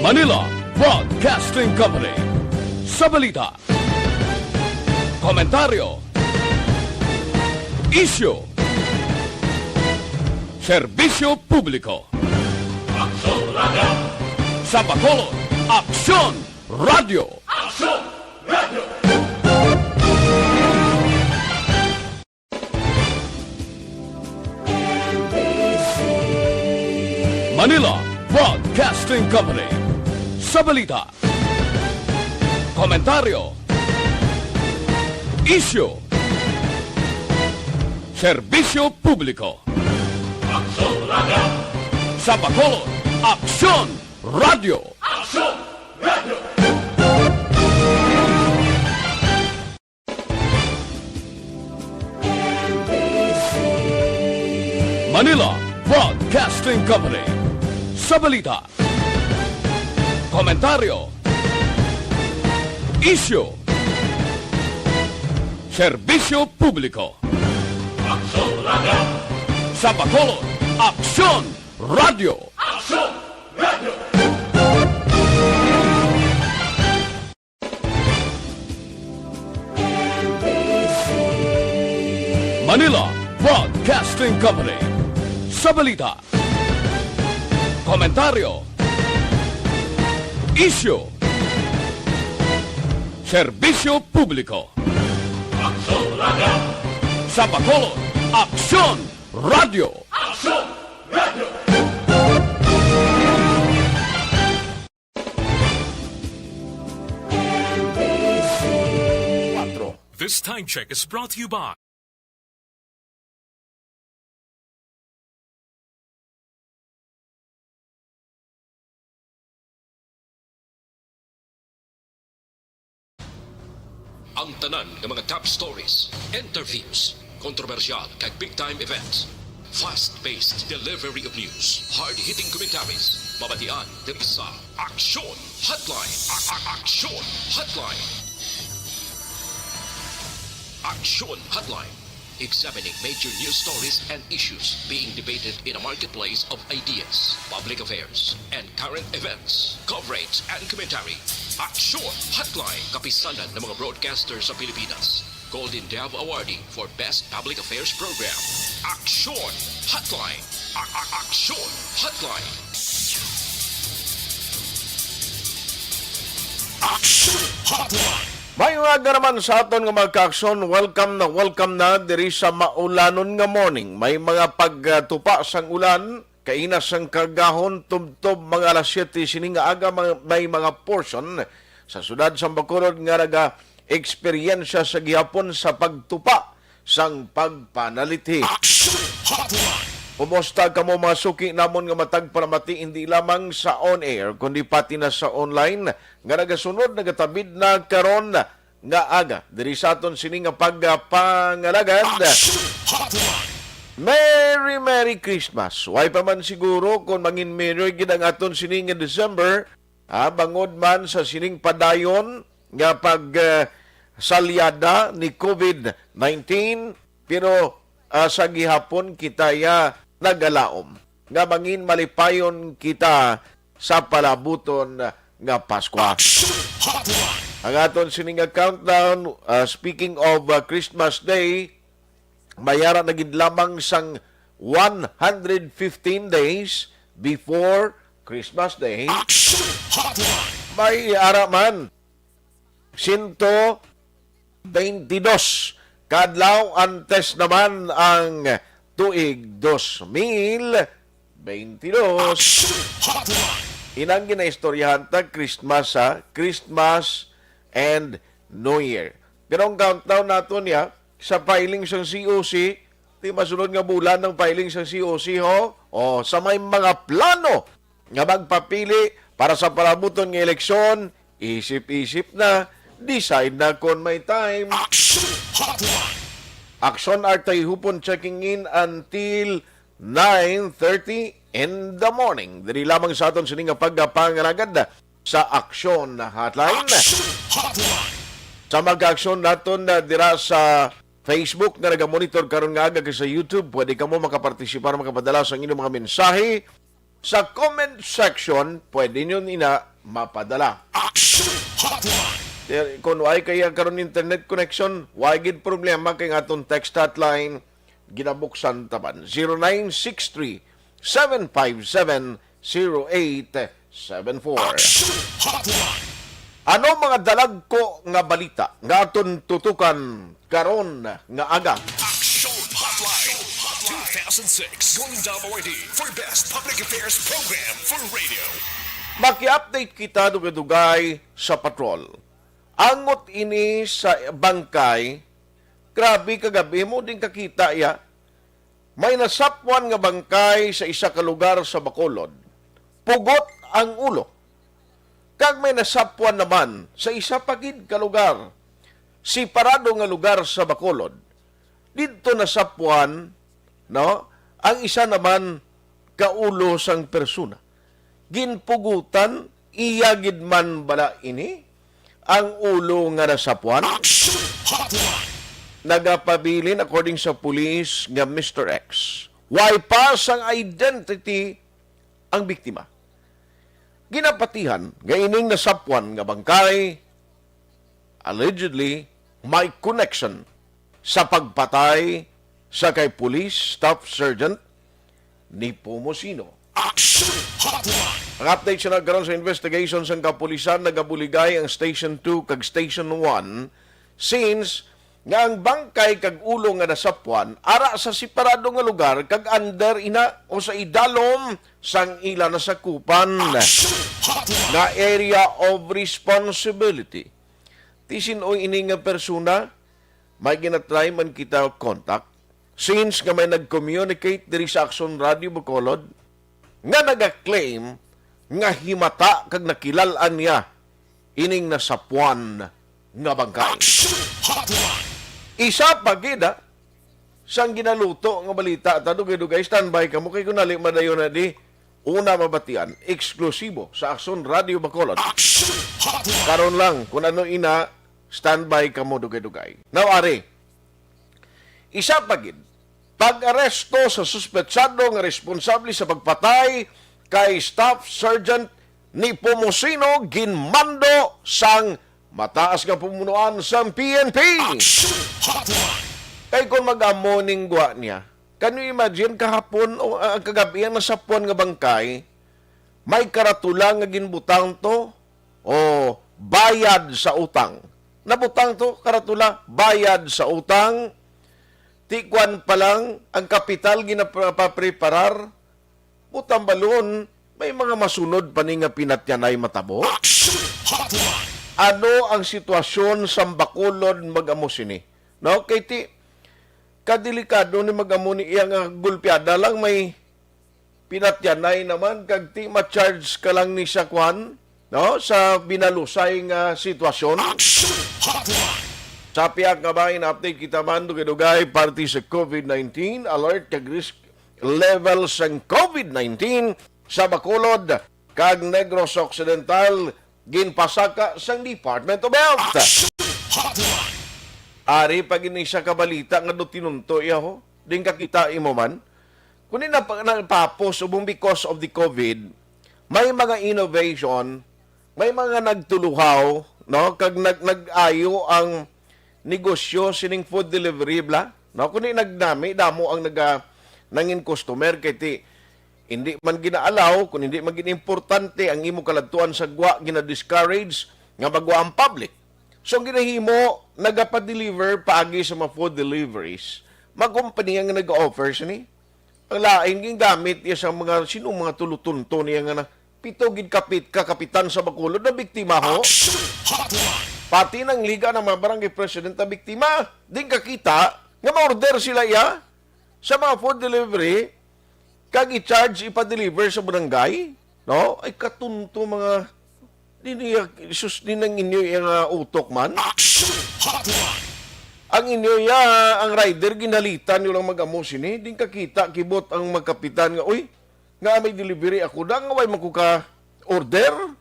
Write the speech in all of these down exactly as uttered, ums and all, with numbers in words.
Manila Broadcasting Company. Sa balita, komentaryo, isyu, serbisyo publiko. Aksyon Radio. Sa Bacolod, Aksyon Radio. Aksyon Radio. Manila Broadcasting Company. Sa balita, komentaryo, isyu, serbisyo publiko. Aksyon Radio. Sa Bacolod, Aksyon Radio. Aksyon Radio. Manila Broadcasting Company. Sa balita, komentaryo, isyu, serbisyo publiko. Aksyon Radio. Sa Bacolod, Aksyon Radio. Aksyon Radio. Manila Broadcasting Company. Sa balita, komentaryo, isyu, serbisyo publiko. Aksyon Radio. Sa Bacolod, Aksyon Radio. Aksyon Radio. This time check is brought to you by Ang tanan nga mga top stories, interviews, kontrobersyal kag big time events, fast-paced delivery of news, hard-hitting commentaries, mabatian diri sa Aksyon Hotline. A- a- Aksyon Hotline. Aksyon Hotline. Examining major news stories and issues being debated in a marketplace of ideas, public affairs, and current events. Coverage and commentary. Aksyon Hotline. Kapisanan ng mga broadcaster sa Pilipinas. Golden Dove Awardee for Best Public Affairs Program. Aksyon Hotline. A- a- Aksyon Hotline. Aksyon Hotline. Maayong aga naman sa aton nga mga kaaksyon. Welcome na, welcome na diri sa maulanon nga morning. May mga pagtupa sang ulan, kaina sang kagahon, tubtob mga alas siyete sini nga aga, mga, may mga portion sa siyudad sa Bacolod nga naga-eksperyensya sa gihapon sa pagtupa sang pagpanalithi. Aksyon Hotline. Kumusta kamo, mga suki namon nga matag palamati, hindi lamang sa on air, kundi pati na sa online, nga nagasunod, nagatabid na karon nga aga diri sa aton sini nga pagpangalagad. Aksyon Hotline. Merry, Merry Christmas. Way pa man siguro kung mangin merry gid ang aton sini nga December, ah, bangod man sa sining padayon nga pag, ah, salyada ni covid nineteen, pero, ah, sa gihapon kita ya nagalaom nga mangin malipayon kita sa palabuton nga Paskwa. Aksyon Hotline. Ang aton sini nga countdown, ah, speaking of, ah, Christmas Day, may ara na gid lamang sang one hundred fifteen days before Christmas Day. Aksyon Hotline. May ara man, sento twenty-dos ka adlaw antes naman ang tuig dos mil twenty-dos. Aksyon Hotline. Inang ginaistoryahan ta, Christmas, ha? Christmas and New Year. Pero ang countdown nato niya, sa filing sang C O C, di masunod nga bulan ang filing sang C O C, ho? O, sa may mga plano nga magpapili para sa palabuton nga eleksyon, isip-isip na, decide na kon may time. Aksyon Hotline. Aksyon Artay Hupon checking in until nine thirty in the morning. Diri lamang sa aton sini nga pagpangalagad sa Aksyon Hotline. Aksyon Hotline. Sa mga aksyon naton na dira sa Facebook nga nagamonitor karon nga aga, kag sa YouTube, pwede kamo makapartisipar, makapadala sa inyong mga mensahe sa comment section. Pwede nyo ina mapadala. Action Hotline. Kung wala kaya karon internet connection, wala gid problema kay nga atong text hotline, ginabuksan taban. Zero nine six three, seven five seven, zero eight seven four. Action Hotline. Ano mga dalagko nga balita nga aton tutukan karon nga aga? Action Hotline two thousand six, Golden Dome Awardee for Best Public Affairs Program for Radio. Maki-update kita dugay-dugay sa patrol. Angot ini sa bangkay. Grabe, kagabi mo din kakita iya. May nasapwan nga bangkay sa isa ka lugar sa Bacolod. Pugot ang ulo. Kag may nasapwan naman sa isa pa gid ka lugar, separado nga lugar sa Bacolod. Didto nasapwan, no, ang isa naman ka ulo sang persona. Ginpugutan, iya gid man bala ini ang ulo nga nasapwan? Action Hotline. Nagapabilin, according sa pulis, nga Mister X. Wala pa sang identity ang biktima. Ginapatihan nga ining nasapwan nga bangkay allegedly may connection sa pagpatay sa kay Police Staff Sergeant Nepomuceno. Action Hotline. Ang update sa nagkaroon sa investigation sang kapulisan, nagabuligay ang Station two kag Station one since nga ang bangkay kag ulo nga nasapwan ara sa separado nga lugar kag under ina o sa idalom sang ila nasakupan Action Hotline. Nga area of responsibility. Ti sin-o ini nga persona? May ginatry man kita contact since nga may nag-communicate diri sa Action Radio Bacolod nga naga-claim nga himata kag nakilal-an niya ining nasapwan nga bangkay. Action Hotline. Isa pa gid, ah, sang ginaluto nga balita ta, dugay-dugay, standby kamo kay kung nali madayon na di, una mabatian, eksklusibo sa Action Radio Bacolod. Action Hotline. Karon lang, kung ano ina, standby kamo dugay-dugay. Now, ari, isa pa gid, pag-aresto sa suspetsado nga responsable sa pagpatay kay Staff Sergeant Nepomuceno ginmando sang mataas nga pumunuan sang P N P. Action Hotline. Kay kung mag-amo ning gwa niya, can you imagine kahapon o, ah, kagabi ang nasapwan nga bangkay, may karatula nga ginbutang to, o bayad sa utang. Nabutang to, karatula, bayad sa utang. Ti kwan pa lang, ang kapital ginapapreparar. Butang balon, may mga masunod pa ni nga pinatyanay matabo. Action Hotline. Ano ang sitwasyon sa Bacolod mag-amo sini? No, kay ti, kadelikado ni mag-amo ni iya nga gulpiada lang may pinatyanay naman kag ti ma-charge ka lang ni sa kwan, no, sa binalusay nga sitwasyon. Action Hotline. Sa pihak nga bahin, update kita man dugay-dugay parte sa COVID nineteen alert kag risk level sang COVID nineteen sa Bacolod kag Negros Occidental, ginpasaka sang Department of Health. Action Hotline. Ari pa gini sa kabalita nga do tinunto iya ho. Din kakita imo man. Kundi na pa-, napapos subong because of the COVID, may mga innovation, may mga nagtuluhaw, no? Kag nag-, nag-ayo ang negosyo sining food delivery, bla? No? Kundi nagnami, damo ang naga-, nangin customer kay ti, hindi man ginaalaw, kung hindi man gin-, importante ang imo kaladtuan sa gwa, gina-discourage nga magwa ang public. So, ang ginahimo, nagapa-deliver paagi sa mga food deliveries. Mga kompanya nga nag-offer sini. Ang lain, gingamit niya sa mga, sino mga tulutunto niya nga na, pito gid kapit, kakapitan sa Bacolod na biktima ho. Action Hotline. Pati nang liga ng mga barangay president na biktima, din kakita nga ma-order sila iya sa mga food delivery, kag i-charge, ipa-deliver sa barangay, no? Ay, katunto mga, di niya, sus, di nang inyo iya nga utok man. Action Hotline. Ang inyo iya, ang rider, ginalitan nyo lang mag-amo sini, din kakita, kibot ang magkapitan nga, "Uy, nga may delivery ako, da nga way man ko ka-order?"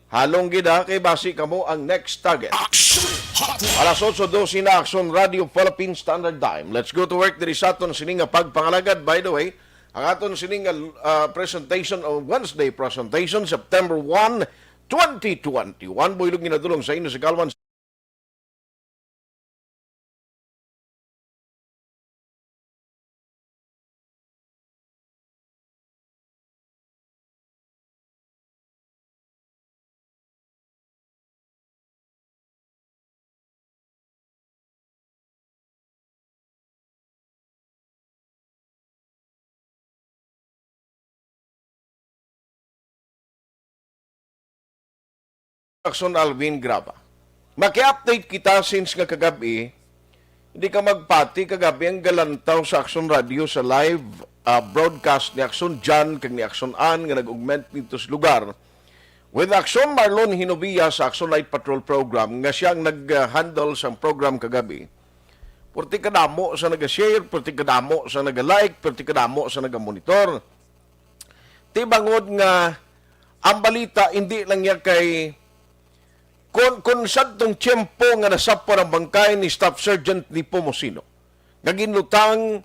Halong gid ha, kay basi kamo ang next target. Action Hotline. Alas otso dose na, Action Radio Philippine Standard Time. Let's go to work diri sa aton sini nga pagpangalagad. By the way, ang aton sini nga, ah, presentation o Wednesday presentation, September one, twenty twenty-one. Buylog nga nadulong sa inyo sa Kalwan. Action Alvin Graba. Maki-update kita since nga kagabi, hindi ka magpati kagabi ang galantaw sa Action Radio sa live, ah, broadcast ni Action John kag ni Action Ann nga nag-augment dito sa lugar. With Action Marlon Hinovia sa Action Night Patrol Program nga siya ang nag-handle sa program kagabi. Purti kadamo sa naga-share, purti kadamo sa naga-like, purti kadamo sa naga-monitor. Ti bangod nga ang balita hindi lang niya kay kun, kun sadtong tiyempo nga nasapwan ang bangkay ni Staff Sergeant Nepomuceno nga ginlutang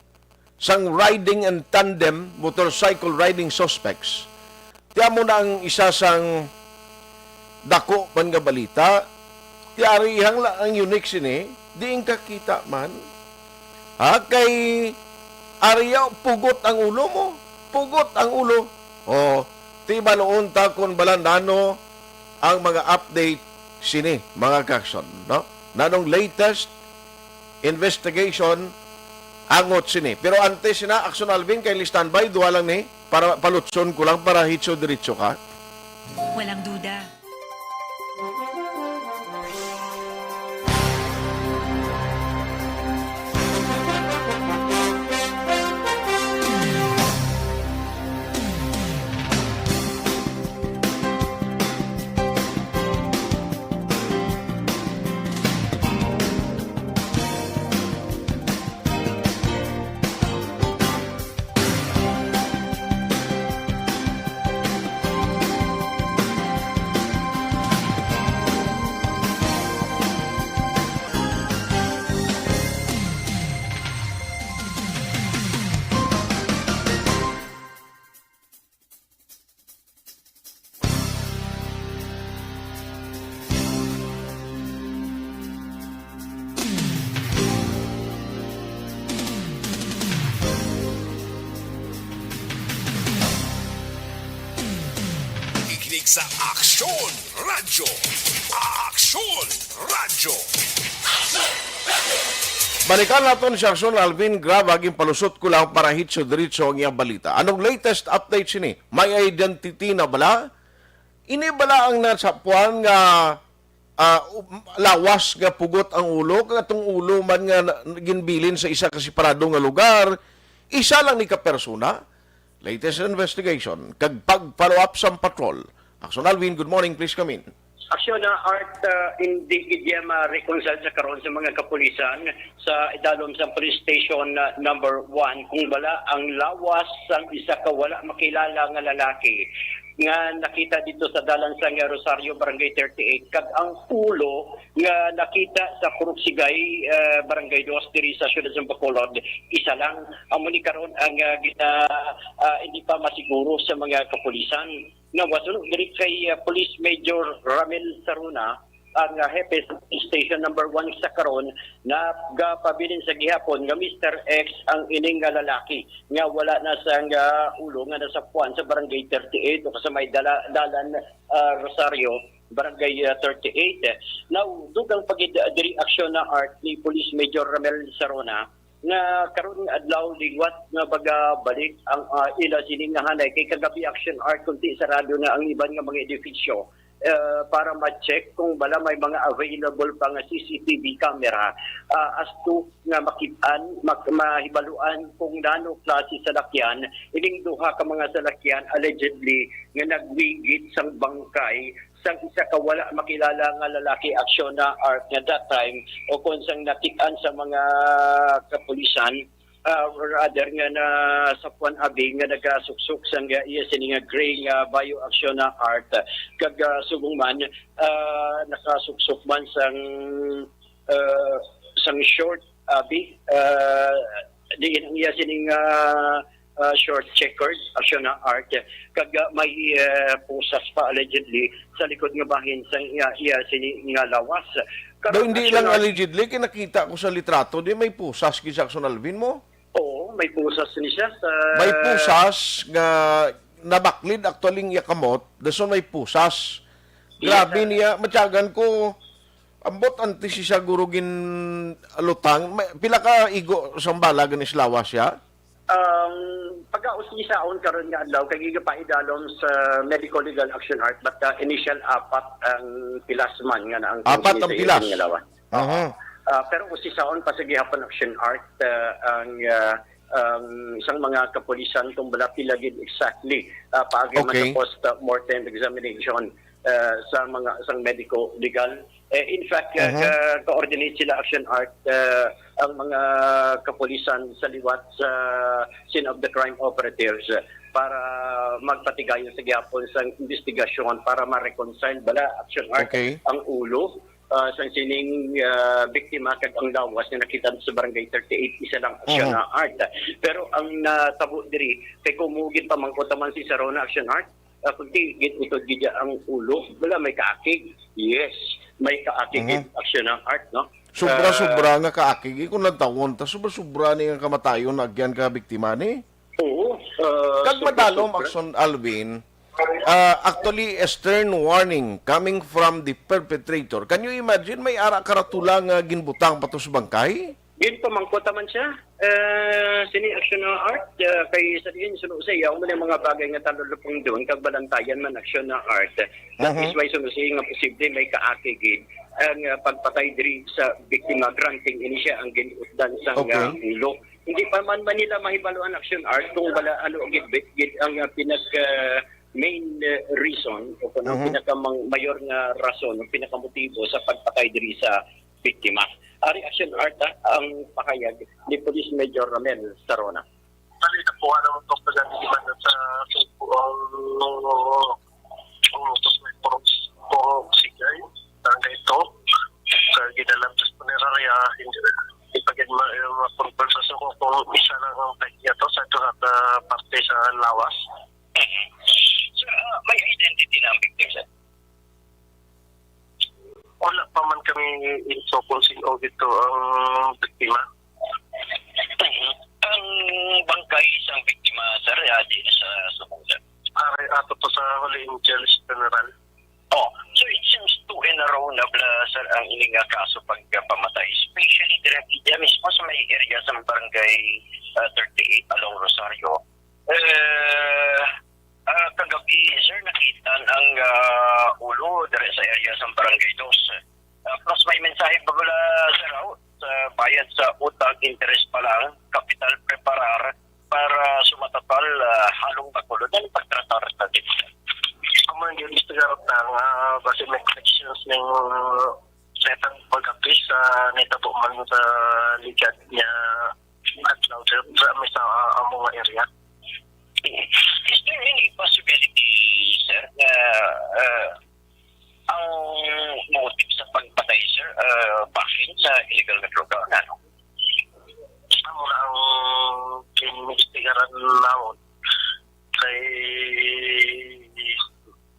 sang riding and tandem motorcycle riding suspects. Ti amo na ang isa sang dako man nga balita. Ti ari ihang la ang unique sini, diin ka kita man. Ha, kay ari ya, pugot ang ulo mo. Pugot ang ulo. O, ti baluon ta kon bala nano ang mga update sini, mga kakson, no? Nanong latest investigation angot sini. Pero antes na, Action Alvin, kay standby, duha lang ni, para palutson ko lang, para hitso-diretso ka. Walang duda. Ikinig sa Aksyon Radyo. Aksyon Radyo. Balikan naton si Aksyon Alvin Graba, ginpalusot ko lang para hitso-diretso ang iyang balita. Anong latest update sini? May identity na bala? Ini bala ang nasapuan nga, ah, um, lawas nga pugot ang ulo, kag atong ulo man nga na, ginbilin sa isa ka separado nga lugar, isa lang ni ka persona? Latest investigation kag pag-follow up sang patrol. Action Alvin, good morning, please come in. Aksyon na Art, uh, hindi gid iya ma-reconcile sa karon sa mga kapulisan sa idalom sa police station, uh, number one, kung bala ang lawas sang isa ka wala makilala nga lalaki nga nakita dito sa dalan sang Rosario, Barangay thirty-eight, kag ang ulo nga nakita sa Kuruksigay, uh, Barangay Dos, diri sa siyudad sa Bacolod, isa lang. Amo ni karon ang, uh, gina-, uh, hindi pa masiguro sa mga kapulisan. Nga wasuno diri kay, ah, Police Major Ramil Saruna, ang, ah, hepe sa Police Station Number One sa karon, nagapabilin sa gihapon nga Mister X ang ining nga lalaki nga wala na sang, ah, ulo nga nasapuan sa Barangay thirty-eight o sa may dala-, dalan, ah, Rosario, Barangay, ah, thirty-eight. Now, dugang pa gid diri aksyon na Art ni Police Major Ramil Saruna, nga karon nga adlaw liwat nga magabalik ang, ah, ila sini nga hanay, kay kagabi aksyon Art kunti sarado na ang iban nga mga edifisyo, eh, para ma-check kung bala may mga available pa nga C C T V camera, ah, as to nga makit-an, mak-, mahibaluan kung nano klase salakyan ining duha ka mga salakyan allegedly nga nagwigit sang bangkay sang isa ka wala makilala nga lalaki aksyon na Art nga that time o kung sang nakit-an sa mga kapulisan, ah, or rather nga na sa Puan Abi nga nagasuksok sang iya sini nga gray nga bayo aksyon na Art kag, ah, subong man, ah, nakasuksok man sang, ah, sang short Abi, ah, diin ang iya sining, ah, ah, short checkered, Action Art, kag, ah, may, ah, pusas pa allegedly sa likod nga bahin sang iya, iya sini nga lawas. Karon, Daw hindi Action lang Art, allegedly, kay nakita ko sa litrato, di may pusas gid sa Action Alvin mo? Oo, may pusas ni siya sa May pusas nga nabaklid actually ang iya kamot, dason may pusas. Yes, Grabe sir. niya, matyagan ko, ambot antes siya guro gin alutang. May, pila ka igo sang bala ganis lawas siya? Um, pagkauslisaon karon nga adlaw kay gigapaidalom sa medical legal action art, but, uh, initial apat ang pilas man nga na ang Apat ang sa pilas. Nga lawas. Aha. Ah, pero usisaon pa sa gihapon action art, ah, ang, ah, ang isang mga kapulisan kung wala pila gid exactly, ah, paagi man Okay. sa post-mortem examination, ah, sa mga isang medico legal. Eh, in fact, ah, Mhm. ka- coordinate sila action art, ah, ang mga kapulisan sa liwat sa scene of the crime operatives, ah, para magpatigayon sa gihapon sa investigasyon para ma-reconcile bala action art Okay. ang ulo, ah, sang sining, ah, biktima kag ang lawas nga nakita sa Barangay thirty-eight, isa lang action Mhm. na art. Pero ang natabo diri kay kung mo ginpamangkot naman si Sarona action art, ah, kundi gin-utod gid ang ulo, wala may kaakig. Yes, may kaakig Mhm. gid action na art, no? Sobra-sobra nga kaakig. Eh, kung nagtawon ta, sobra-sobra ni nga kamatayon na agyan ka biktima ni. Oo. Ah, Kag sobra, madalom, sobra. Action Alvin, ah, actually, a stern warning coming from the perpetrator. Can you imagine, may ara karatula nga ginbutang pa to sa bangkay? Ginpamangkot naman siya. Ah, sini action na art, ah, kay sa diin suno sa iya, mo mga bagay nga talulupong doon, kag balantayan man action na art. That Mhm. is why suno sa iya nga posible may kaakig gid ang, ah, pagpatay diri sa biktima, granting ini siya ang ginutdan sa Okay. ah, ulo. Hindi pa man, man nila mahibalo ang action art kung wala ano gid, gid ang, ah, pinaka main, ah, reason o kung ang Mhm. pinaka mang-, mayor nga rason o pinakamotibo sa pagpatay diri sa biktima. Ari action art, ah, ang pahayag ni Police Major Ramel Sarona. Bali, nakuha naman to sa ganun sa ang utos may purok, purok sigay, barangay two. Sa ginalam sa punerarya, hindi, hindi pa gid ma-, ma-confirm sa suko kung isa lang ang peg niya to sa duha ka parte sa lawas. So, ah, may identity na ang victim, sir? Wala pa man kami info kung sino gito ang biktima. Ang bangkay sang biktima, sir, ah, di na sa suko, sir. Ari, ato to sa Holy Angels Funeral. Oh, so it seems two in a row na bala, sir, ang ini nga kaso pagpamatay, especially dira dira mismo sa may area sa barangay, ah, thirty-eight along Rosario. Eh, ah, kagabi, sir, nakita ang, ah, ulo dira sa area sa barangay dos. Ah, plus may mensahe pa bala, sir, oh, sa bayad sa utang, interest pa lang, kapital preparar para sumatatal, ah, halong bakulod. Ano pagtratar sa dito? Ang mga investigar na nga, base may connections ng setan pag-apis sa nitabo man sa ligad niya adlaw sa, sa, sa, ah, amo nga area. Is there any possibility, sir, na, ah, ang motive sa pagpatay, sir, ah, bahin sa illegal nga droga o ano? Amo na ang ginimestigaran namon kay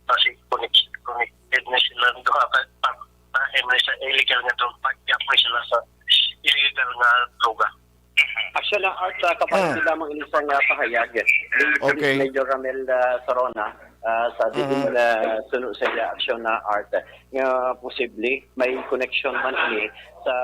basi connect-, connected na sila duha ka pag-, bahin na sa illegal nga droga, pag-, sila sa illegal nga droga. Actually, Art, uh, kapatid lamang ini sa nga pahayag ni Police Okay. Major Ramel, uh, Sarona, uh, sa diin, Mhm. uh, suno sa iya aksyon na Art, nga posible may connection man ini sa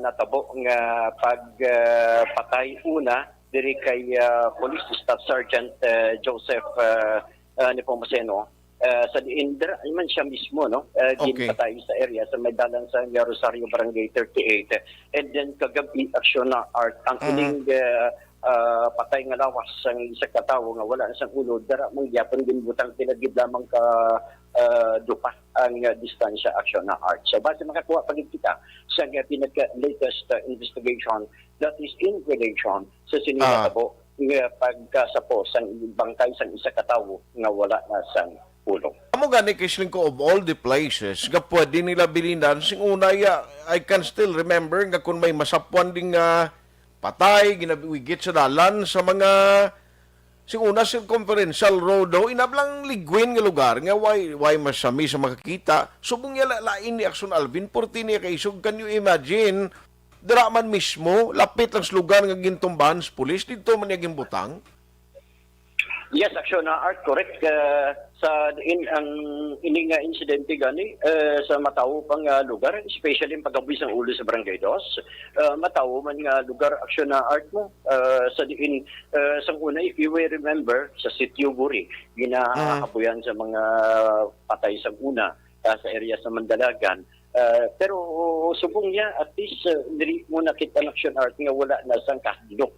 natabo nga pag, uh, patay una diri kay, uh, Police Staff Sergeant, uh, Joseph, uh, uh, Nepomuceno. Uh, sa diin dira man siya mismo, no? Uh, Okay. Ginpatay sa area sa may dalan sa Rosario Barangay thirty-eight. And then kagabi, aksyon na Art ang Mhm. ining, uh, uh, patay nga lawas sang isa ka tawo nga wala na sang ulo, dara man gyapon ginbutang pila gid lamang ka, uh, dupa ang, uh, distansya, aksyon na Art. So base makakuha pa gid kita sa, uh, pinaka latest, uh, investigation that is in relation sa sini Ah. natabo nga pagkasapo sang bangkay sang isa ka tawo nga wala na sang ulo. Amo gani, Kislingko, of all the places nga pwede nila bilinan, sing una, ya, I can still remember nga kung may masapuan ding, ah, patay, ginawigit sa dalan sa mga Sing una, circumferential road daw, inablang liguin nga lugar nga way, way masami sa makakita. Subong niya la-, lain ni Action Alvin, purti niya kaisog. Can you imagine? Dira man mismo, lapit lang sa lugar nga gintumbahan sa pulis, didto man niya ginbutang. Yes, Action na Art, correct. Uh, sa in ang ini nga insidente gani uh, sa matawo pa nga lugar, especially ang pagkabuhi sang ulo sa Barangay Dos, uh, matawo man nga lugar, Action na Art, mo uh, sa diin uh, sang una, if you will remember, sa Sitio Buri, ginahabuyan sa mga patay sang una uh, sa area sa Mandalagan. Uh, pero subong niya, at least uh, diri mo nakita ang Action Art nga wala na sang kahadlok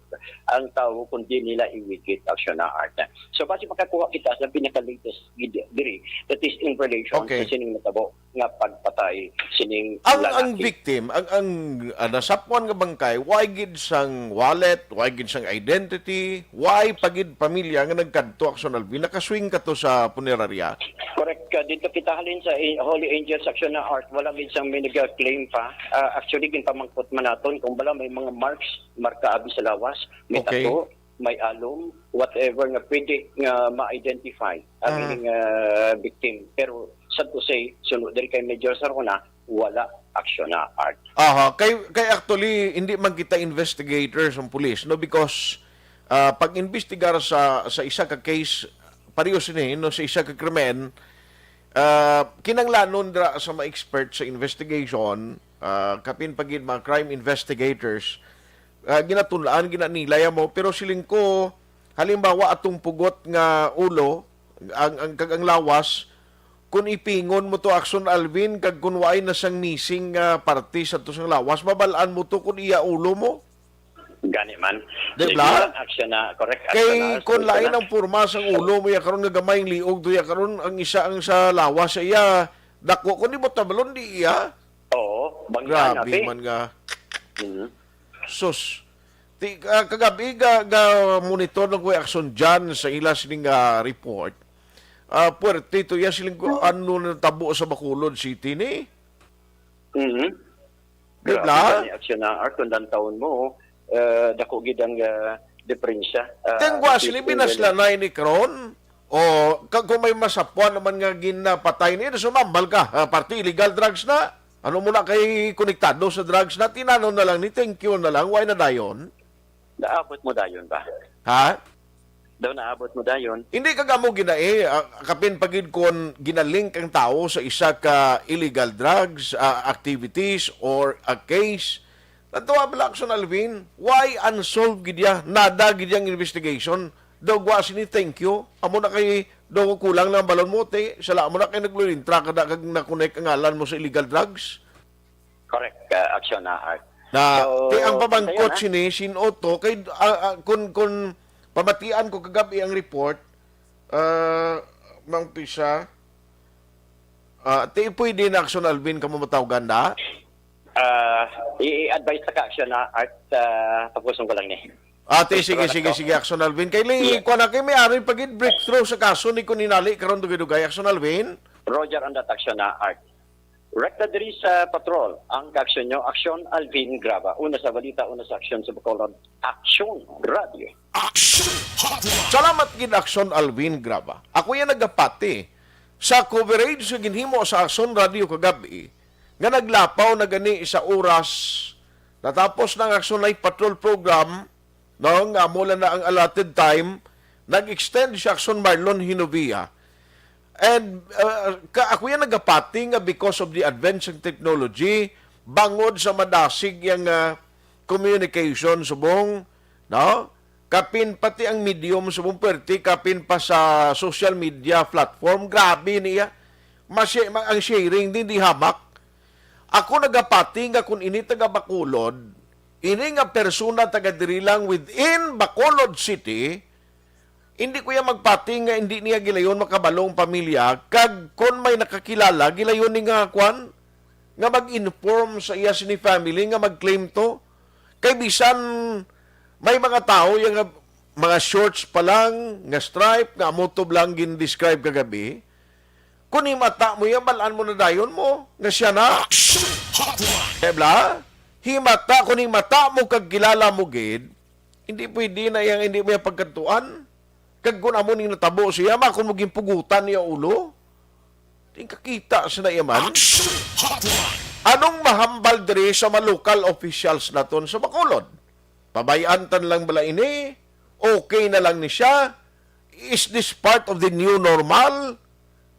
ang tawo kundi nila iwigit, Action na Art. So basi makakuha kita sa pinaka-latest gid diri, that is in relation Okay. sa sining natabo nga pagpatay sining Ang ang lalaki. victim, ang ang ah, nasapwan nga bangkay, way gid sang wallet, way gid sang identity, way pa gid pamilya nga nagkadto, Action Alvin. Nakaswing ka to sa punerarya? Correct ka. Dito kita halin sa i- Holy Angels, Action na Art. Wala gid sang may nag-claim pa. Ah, actually, ginpamangkot man naton kung bala may mga marks, marka abi sa lawas, may Okay. tattoo, may alum, whatever nga pwede nga ma-identify ang Ah. ining ah, victim. Pero sad to say, sunod diri kay Major Sarona, wala, Action na Art. Aha, kay kay actually hindi man kita investigators ang pulis, no, because ah, pag-imbestigar sa sa isa ka case, pareho sini, no, sa isa ka krimen, ah, kinanglanon dira sa mga expert sa investigation, ah, kapin pa gid mga crime investigators, ah, ginatun-an, ginanilay mo, pero siling ko, halimbawa atong pugot nga ulo, ang ang kag ang lawas, kung ipingon mo to, Action Alvin, kag kung waay na sang missing nga parte sa to sang lawas, mabal-an mo to kung iya ulo mo. Gani man. Di Sige ba? lang, Action na, correct. Action Kay na, kung Action lain na. Ang porma sang ulo mo iya karon nga gamay ang liog to iya karon, ang isa ang sa lawas sa iya dako, kung di mo tabalon di iya. Oo, bangga na, Grabe pe. Man nga. Mhm. Sus. Ti, ah, kagabi ga, ga monitor ng Kuya Action Jan sa ila sining ah, report. Ah, puwerte to iya siling ko ano natabo sa Bacolod City ni. Mhm. Di Grabe ba? Ni Action na Art, kung dantawon mo, eh, dako gid ang ah, diferensya. Ah, Tengwa at sila least, binaslanay ni Kron. O kag kung may masapwan naman nga ginapatay ni, sumambal ka, ah, parte illegal drugs na. Ano mo na kay konektado sa drugs na, tinanon na lang ni, thank you na lang, why na dayon? Naabot mo dayon ba? Ha? Daw naabot mo dayon? Hindi kag amo ginai, ah, kapin pa gid kon ginalink ang tawo sa isa ka illegal drugs ah, activities or a case. Natuwa bala, Action Alvin, why unsolved gid ya? Nada gid yang investigation. Daw gwa sini, thank you. Amo na kay daw kulang lang balon mo, te. Sala mo na kay naglulintra ka na kag nakonek ang ngalan mo sa illegal drugs. Correct, uh, Action na Art. Na, So, ti ang pamangkot kaya na. Sini, sin-o to, kay ah, ah, kun kun pamatian ko kagabi ang report, ah, mang pisa, ah, ti pwede na, Action Alvin, kamo matawgan na? Ah, i-advise ta ka, Action na Art, uh, tapuson ko lang ni. Ate, Gusto sige, na sige, to? Sige, Action Alvin. Kay li, Yeah. Kuan na kay may ari pa gid breakthrough sa kaso ni kuninali karon dugay-dugay, Action Alvin. Roger on that, Action na Art. Rekta diri sa patrol ang kaaksyon nyo, Action Alvin Graba. Una sa balita, una sa aksyon sa Bacolod, Action Radio. Action Hotline. Salamat gid, Action Alvin Graba. Ako yan nagapati sa coverage sa ginhimo sa Action Radio kagabi nga naglapaw na gani sa oras natapos na ang Action Night Patrol program, no, nga amo lang na ang allotted time, nag-extend si Action Marlon Hinovia. And uh, ka, ako yan nagapati nga because of the advance ng technology, bangod sa madasig yang uh, communication subong, no? Kapin pati ang medium subong, perti kapin pa sa social media platform, grabe niya. Mas ang sharing din di hamak. Ako nagapati nga kung ini taga Bacolod, ini nga persona taga diri lang within Bacolod City, hindi ko ya magpati nga hindi niya gilayon makabalong pamilya, kag kon may nakakilala, gilayon ni nga kwan, nga mag-inform sa iya sini family nga mag-claim to. Kay bisan may mga tao yang mga shorts pa lang nga stripe nga amo to lang gin-describe kagabi, kung himata mo yan, balaan mo na dayon mo nga siya na. Action Hotline. Ebla, himata, kung himata mo kag kilala mo gid, hindi pwede na yang hindi mo yung pagkatuan. Kag kung amo ning natabo siya, ma, kung maging pugutan niya ulo, di kakita sa na iya man. Action Hotline. Anong mahambal diri sa mga local officials naton sa Bacolod? Pabay-an ta na lang bala ini? Okay na lang ni siya? Is this part of the new normal?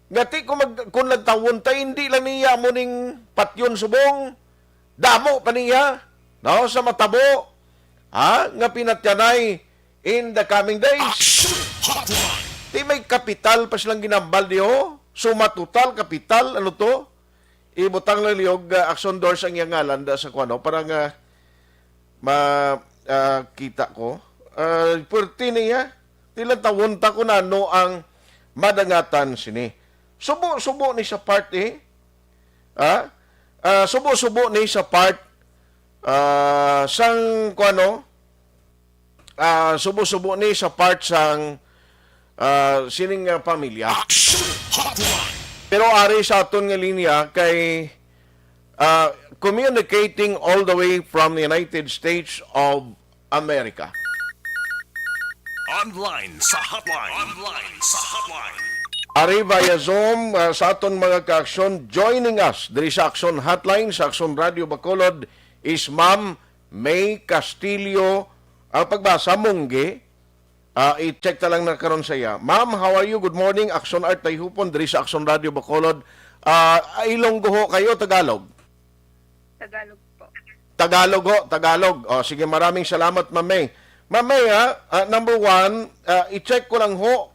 Ngati kung mag-, kung lantawon ta, hindi lang niya mo ning patyon subong. Damo pa niya, no, sa matabo, ha, nga pinatyanay in the coming days. Action Hotline. Di may kapital pa silang ginambal di, oh. Suma total, kapital, ano to? Ibutang lang niyog, ah, Action Doors ang iyang ngalan da sa kuwano para nga ma, ah, kita ko. Ah, pwerte niya. Di lang tawon ta kung ano ang madangatan sini. Subo-subo ni sa part, eh. Ah? Ah, subo-subo ni sa part, ah, sang kuwano? Ah, subo-subo ni sa part sang, ah, sining, ah, pamilya. Action Hotline. Pero ari sa aton nga linya kay, ah, communicating all the way from the United States of America. Online sa hotline. Online sa hotline. Ari via Zoom, ah, sa aton mga ka-aksyon, joining us diri sa Aksyon Hotline sa Aksyon Radio Bacolod is Ma'am May Castillo. Ang pagbasa, Mungge. Ah, i-check ta lang na karon sa iya. Ma'am, how are you? Good morning. Aksyon Art Tayhupon diri sa Aksyon Radio Bacolod. Ah, Ilonggo ho kayo, Tagalog? Tagalog po. Tagalog ho, Tagalog. O, sige, maraming salamat, Ma'am May. Ma'am May, ha, ah, number one, ah, i-check ko lang ho,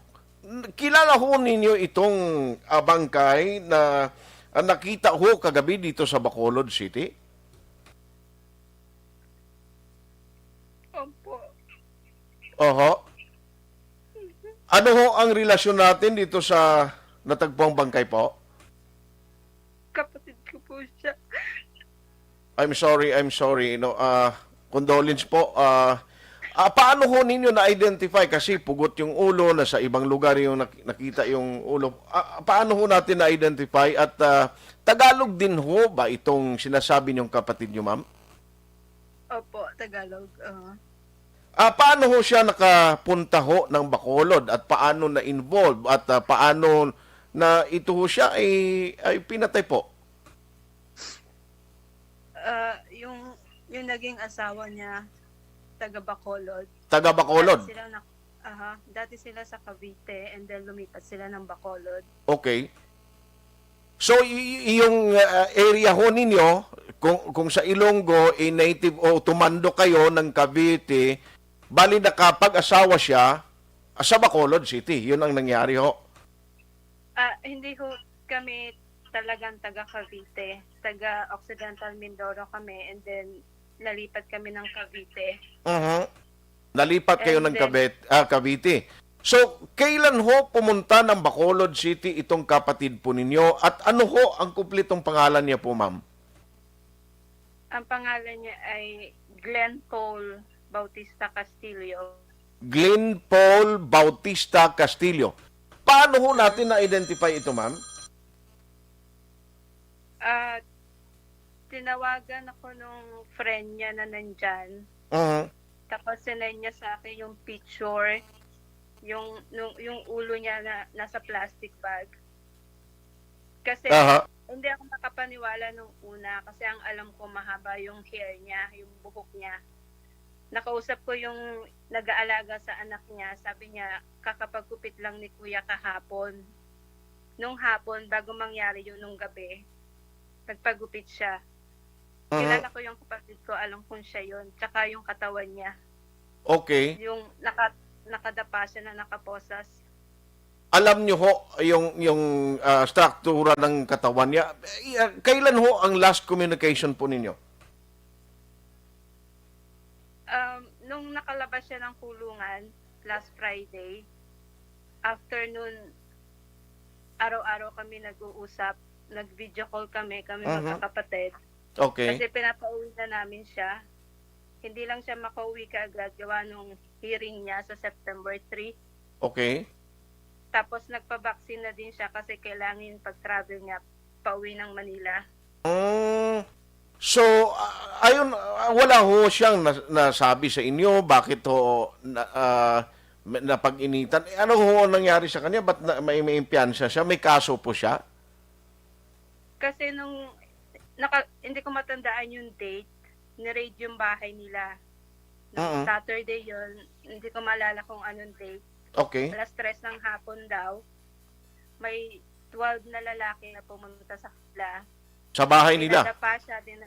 kilala ho ninyo itong, ah, bangkay na, ah, nakita ho kagabi dito sa Bacolod City? Opo. Oho. Ano ho ang relasyon natin dito sa natagpuang bangkay po? Kapatid ko po siya. I'm sorry, I'm sorry. No, ah, condolence po. Ah, ah, paano ho ninyo na-identify? Kasi pugot yung ulo, nasa ibang lugar yung nak-, nakita yung ulo. Ah, paano ho natin na-identify at, ah, Tagalog din ho ba itong sinasabi niyong kapatid niyo, ma'am? Opo, Tagalog, oo. Ah, paano ho siya nakapunta ho ng Bacolod at paano na-involve at, ah, paano na ito ho siya ay, ay pinatay po? Ah, yung, yung naging asawa niya, taga Bacolod. Taga Bacolod? Dati sila na-, aha, dati sila sa Cavite and then lumipat sila ng Bacolod. Okay. So, y-, y-, yung, ah, area ho ninyo, kung, kung sa Ilonggo, eh, native o tumando kayo ng Cavite, bali nakapag-asawa siya, ah, sa Bacolod City. Yun ang nangyari ho. Ah, hindi ho kami talagang taga Cavite. Taga Occidental Mindoro kami, and then nalipat kami ng Cavite. Mhm. Nalipat kayo And ng then Cavite, ah, Cavite. So, kailan ho pumunta ng Bacolod City itong kapatid po ninyo? At ano ho ang kumpletong pangalan niya po, ma'am? Ang pangalan niya ay Glenn Paul Bautista Castillo. Glenn Paul Bautista Castillo. Paano ho natin na-identify ito, ma'am? Ah, tinawagan ako nung friend niya na nandyan. Mhm. Tapos sinend niya sa akin yung picture, yung, nung, yung ulo niya na nasa plastic bag. Kasi Aha. hindi ako nakapaniwala nung una kasi ang alam ko mahaba yung hair niya, yung buhok niya. Nakausap ko yung nag-aalaga sa anak niya. Sabi niya, kakapagkupit lang ni Kuya kahapon. Nung hapon, bago mangyari yun, nung gabi, nagpagupit siya. Mhm. Kilala ko yung kapatid ko, alam kong siya yun. Tsaka yung katawan niya. Okay. Yung naka-, nakadapa siya na nakaposas. Alam niyo ho yung, yung, ah, struktura ng katawan niya? Eh, ah, kailan ho ang last communication po ninyo? Um, nung nakalabas siya ng kulungan last Friday, afternoon, araw-araw kami nag-uusap, nag-video call kami, kami Mhm. magkakapatid. Okay. Kasi pinapauwi na namin siya. Hindi lang siya makauwi kaagad gawa nung hearing niya sa September three. Okay. Tapos nagpa-vaccine na din siya kasi kailangan pag-travel niya pauwi ng Manila. Mm. So, ah, ayun, ah, wala ho siyang nas-, nasabi sa inyo bakit ho na, ah, May napag-initan. Eh, ano ho ang nangyari sa kanya? Ba't na, may, may impiyansa siya? May kaso po siya? Kasi nung, naka, hindi ko matandaan yung date, ni-raid yung bahay nila. Nung Mm. Saturday yun, hindi ko maalala kung anong date. Okay. Alas tres ng hapon daw. May twelve na lalaki na pumunta sa kanila. Sa bahay nila? Pinadapa siya, din,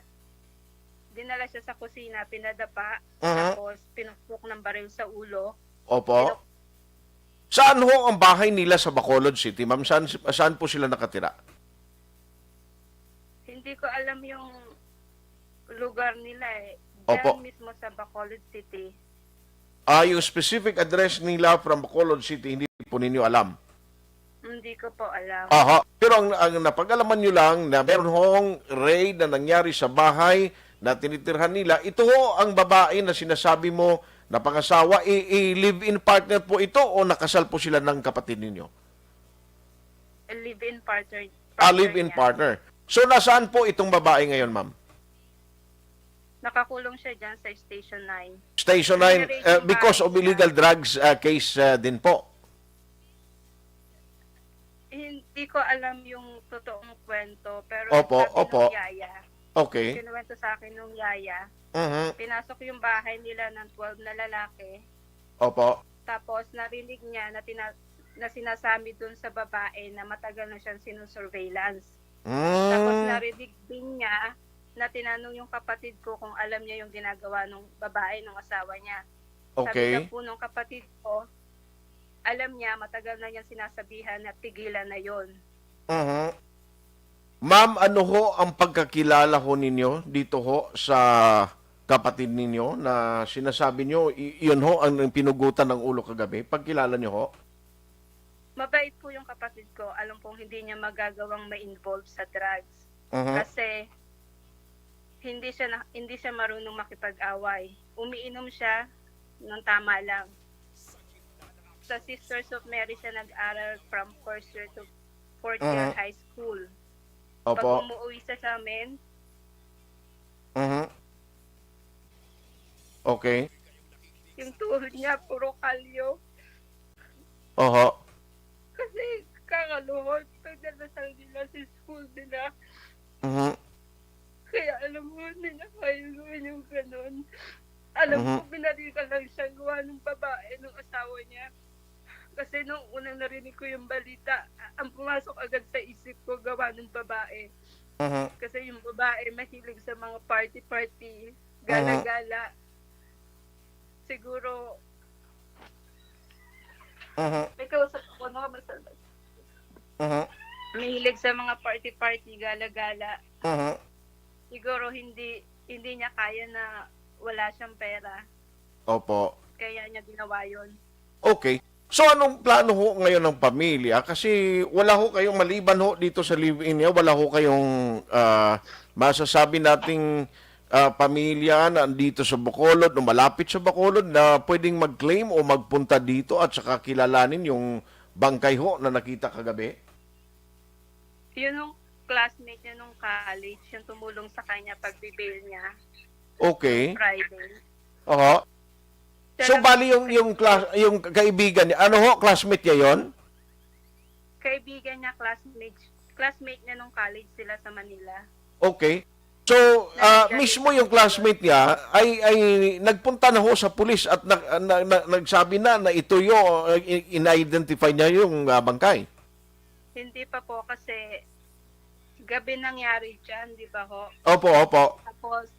dinala siya sa kusina, pinadapa, Mhm. tapos pinukpok ng baril sa ulo. Opo. Saan ho ang bahay nila sa Bacolod City, ma'am? Saan, saan po sila nakatira? Hindi ko alam yung lugar nila eh. Diyan Opo. Mismo sa Bacolod City. Ah, yung specific address nila from Bacolod City, hindi po ninyo alam? Hindi ko po alam. Aha. Pero ang, ang napag-alaman nyo lang na meron hong raid na nangyari sa bahay na tinitirhan nila, ito ho ang babae na sinasabi mo na pangasawa, i, i live-in partner po ito o nakasal po sila ng kapatid ninyo? A live-in partner. Ah, live-in niya. Partner. So, nasaan po itong babae ngayon, ma'am? Nakakulong siya dyan sa Station nine. Station nine, May raid uh, yung because bahay of nila. Illegal drugs uh, case uh, din po. Hindi ko alam yung totoong kwento, pero Opo, sabi opo. Nung yaya, Okay. Kinuwento sa akin nung yaya, Mhm. Pinasok yung bahay nila ng twelve na lalaki. Opo. Tapos narinig niya na, tina- na sinasabi dun sa babae na matagal na siyang sinusurveillance. Tapos Mm. Narinig din niya na tinanong yung kapatid ko kung alam niya yung ginagawa ng babae ng asawa niya. Sabi Okay. Daw po nung kapatid ko, alam niya, matagal na niyang sinasabihan na tigilan na yon. Mhm. Ma'am, ano ho ang pagkakilala ho ninyo dito ho sa kapatid ninyo na sinasabi nyo, i- yun ho ang pinugutan ng ulo kagabi? Pagkilala nyo ho? Mabait po yung kapatid ko. Alam kong hindi niya magagawang ma-involve sa drugs. Mhm. Kasi hindi siya na, hindi siya marunong makipag-away. Umiinom siya ng tama lang. Sa Sisters of Mary siya nag-aral from first year to fourth year Mhm. High school. Opo. Pag umuwi siya sa amin, Mhm. Okay. Yung tuhod niya, puro kalyo. Oho. Kasi kakaluhod, pagdadasal nila sa school nila. Mhm. Kaya alam mo, hindi na kaya gawin yung ganun. Alam Mhm. Ko, binalikan lang siya gawa ng babae, ng asawa niya. Kasi nung unang narinig ko yung balita, ang pumasok agad sa isip ko, gawa ng babae. Mhm. Kasi yung babae, mahilig sa mga party-party, gala-gala. Siguro, Mhm. May kausap ako, no? Basta, Mhm. Mahilig sa mga party-party, gala-gala. Mhm. Siguro hindi hindi niya kaya na wala siyang pera. Opo. Kaya niya ginawa yun. Okay. So, anong plano ho ngayon ng pamilya? Kasi wala ho kayong maliban ho dito sa live-in niya, wala ho kayong ah, masasabi nating ah, pamilya na andito sa Bacolod o malapit sa Bacolod na pwedeng mag-claim o magpunta dito at saka kilalanin yung bangkay ho na nakita kagabi? Yun yung classmate niya nung college, yung tumulong sa kanya pag-bail niya. Okay. Friday. Oho. So, Siya lang bali yung, yung, class, yung kaibigan niya, ano ho, classmate niya yon? Kaibigan niya, classmate, classmate niya nung college sila sa Manila. Okay. So, ah, Nandyan mismo siya. Yung classmate niya ay, ay nagpunta na ho sa pulis at nag, na, na, nagsabi na na ito yung, uh, in-identify niya yung ah, bangkay. Hindi pa po kasi gabi nangyari dyan, di ba ho? Opo, opo. Tapos,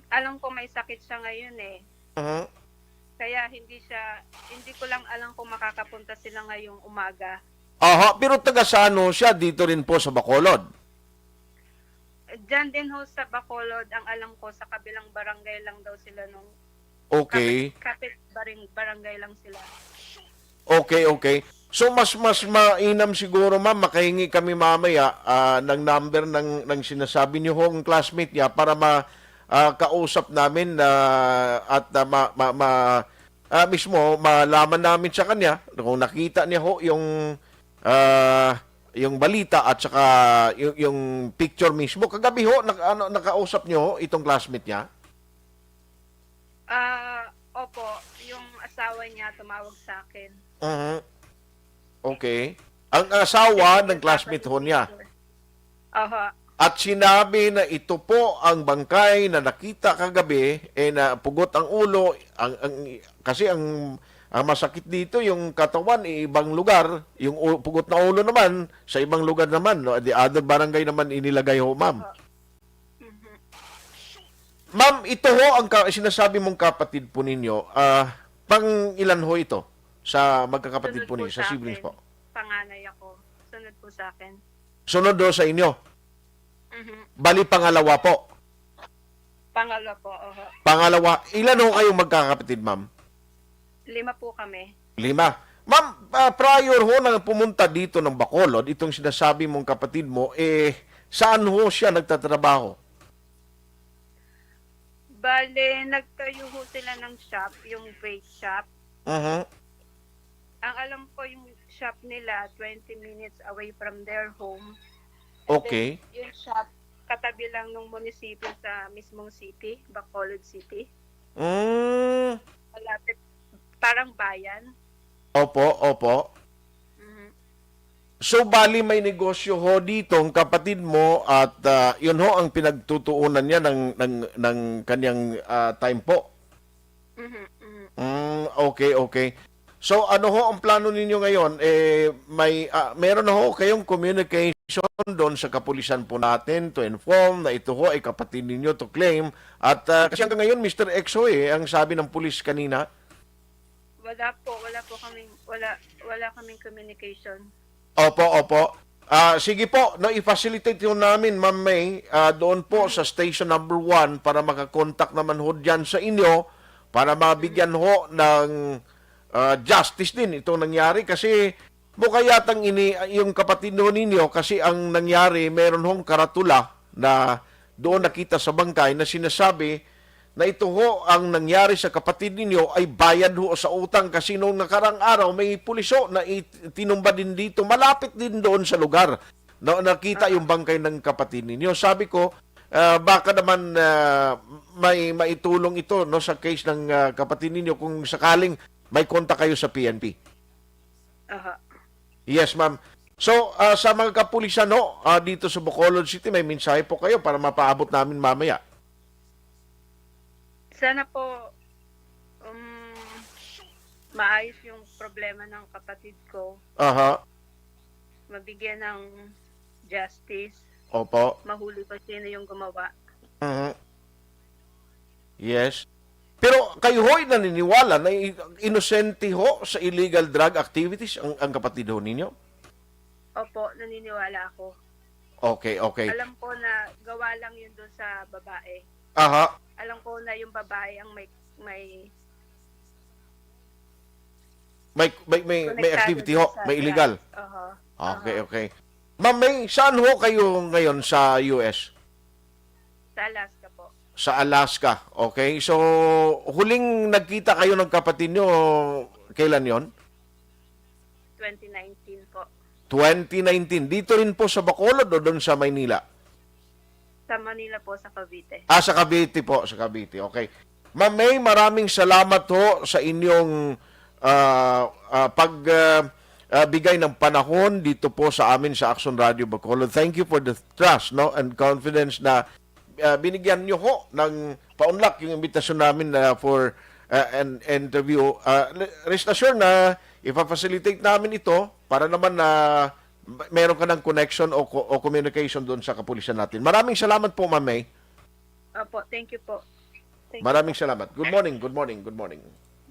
alam ko may sakit siya ngayon eh. Mhm. Kaya hindi siya, hindi ko lang alam kung makakapunta sila ngayong umaga. Aha, pero taga saan ho siya? Dito rin po sa Bacolod? Diyan din ho sa Bacolod, ang alam ko, sa kabilang barangay lang daw sila nung Okay. Kapit, kapit baring, barangay lang sila. Okay, okay. So mas mas mainam siguro, ma'am, makahingi kami mamaya ah, ng number ng ng sinasabi niyo hong classmate niya para ma ah, kausap namin na at ah, ma, ma, ma- ah, mismo malaman namin sa kanya kung nakita niya ho yung ah, yung balita at saka yung, yung picture mismo. Kagabi ho, nak, ano, nakausap niyo ho itong classmate niya? Ah, opo, yung as- asawa niya tumawag sa akin. Mhm. Okay. Ang asawa ng classmate ho niya. Oho. At sinabi na ito po ang bangkay na nakita kagabi, eh, na pugot ang ulo, ang, ang, kasi ang, ang masakit dito, yung katawan, eh, ibang lugar, yung u-, pugot na ulo naman, sa ibang lugar naman, no? The other barangay naman inilagay ho, ma'am. Mhm. Ma'am, ito ho ang ka-, sinasabi mong kapatid po ninyo, ah, pang ilan ho ito sa magkakapatid Sunod po po ninyo, sa sa siblings akin. po? Panganay ako. Sunod po sa akin. Sunod ho sa inyo? Mhm. Bali, pangalawa po? Pangalawa po, oho. Pangalawa. Ilan ho kayong magkakapatid, ma'am? Lima po kami. Lima. Ma'am, ah, prior ho na pumunta dito ng Bacolod, itong sinasabi mong kapatid mo, eh, saan ho siya nagtatrabaho? Bale, nagtayo ho sila ng shop, yung vape shop. Mhm. Ang alam ko, yung shop nila, twenty minutes away from their home. And Okay. then, yung shop, katabi lang nung munisipyo sa mismong city, Bacolod City. Mm. Malapit, parang bayan. Opo, opo. Mhm. So, bali may negosyo ho dito ang kapatid mo at, ah, yun ho ang pinagtutuunan niya ng, ng, ng kanyang, ah, time po? Mhm, mhm. Mm, okay, okay. So, ano ho ang plano ninyo ngayon? Eh, may, ah, meron na ho kayong communication doon sa kapulisan po natin to inform na ito ho ay kapatid ninyo to claim. At, ah, kasi hanggang ngayon, Mister X ho eh, ang sabi ng pulis kanina. Wala po, wala po kaming, wala, wala kaming communication. Opo, opo. Ah, sige po, no, i-facilitate ho namin, Ma'am May, ah, doon po sa station number one para makakontak naman ho dyan sa inyo para mabigyan ho ng, ah, justice din itong nangyari kasi mukha yatang ini yung kapatid ho ninyo kasi ang nangyari, meron hong karatula na doon nakita sa bangkay na sinasabi na ito ho ang nangyari sa kapatid ninyo ay bayad ho sa utang kasi nung nakarang araw may pulis ho na i-, tinumba din dito, malapit din doon sa lugar. Na, nakita yung bangkay ng kapatid ninyo. Sabi ko, ah, baka naman, ah, may maitulong ito, no, sa case ng, ah, kapatid ninyo kung sakaling may kontak kayo sa P N P. Aha. Yes, ma'am. So, ah, sa mga kapulisan, no, ah, dito sa Bacolod City, may mensahe po kayo para mapaabot namin mamaya. Sana po, um, maayos yung problema ng kapatid ko. Aha. Mabigyan ng justice. Opo. Mahuli kung sino yung gumawa. Mhm. Yes. Pero kayo ho'y naniniwala na i-, inosente ho sa illegal drug activities ang, ang kapatid ho ninyo? Opo, naniniwala ako. Okay, okay. Alam ko na gawa lang yun doon sa babae. Aha. Alam ko na yung babae ang may, may May, may, may, may Konektado activity dun ho, sa may illegal. drugs. Oho. Okay, Oho. okay. Ma'am May, saan ho kayo ngayon sa U S? Sa Alaska po. Sa Alaska. Okay. So, huling nagkita kayo ng kapatid nyo, kailan yon? Twenty nineteen po. Twenty nineteen. Dito rin po sa Bacolod o doon sa Maynila? Sa Manila po, sa Cavite. Ah, sa Cavite po, sa Cavite. Okay. Ma'am May, maraming salamat ho sa inyong, ah, ah, pag, ah, ah, bigay ng panahon dito po sa amin sa Action Radio Bacolod. Thank you for the trust, no, and confidence na, ah, binigyan niyo ho ng paunlak yung imbitasyon namin na for, ah, an interview. Ah, rest assured na ipa-facilitate namin ito para naman na meron ka ng connection o co-, o communication doon sa kapulisan natin. Maraming salamat po, Ma'am May. Opo, thank you po. Thank you Maraming po. salamat. Good morning, good morning, good morning.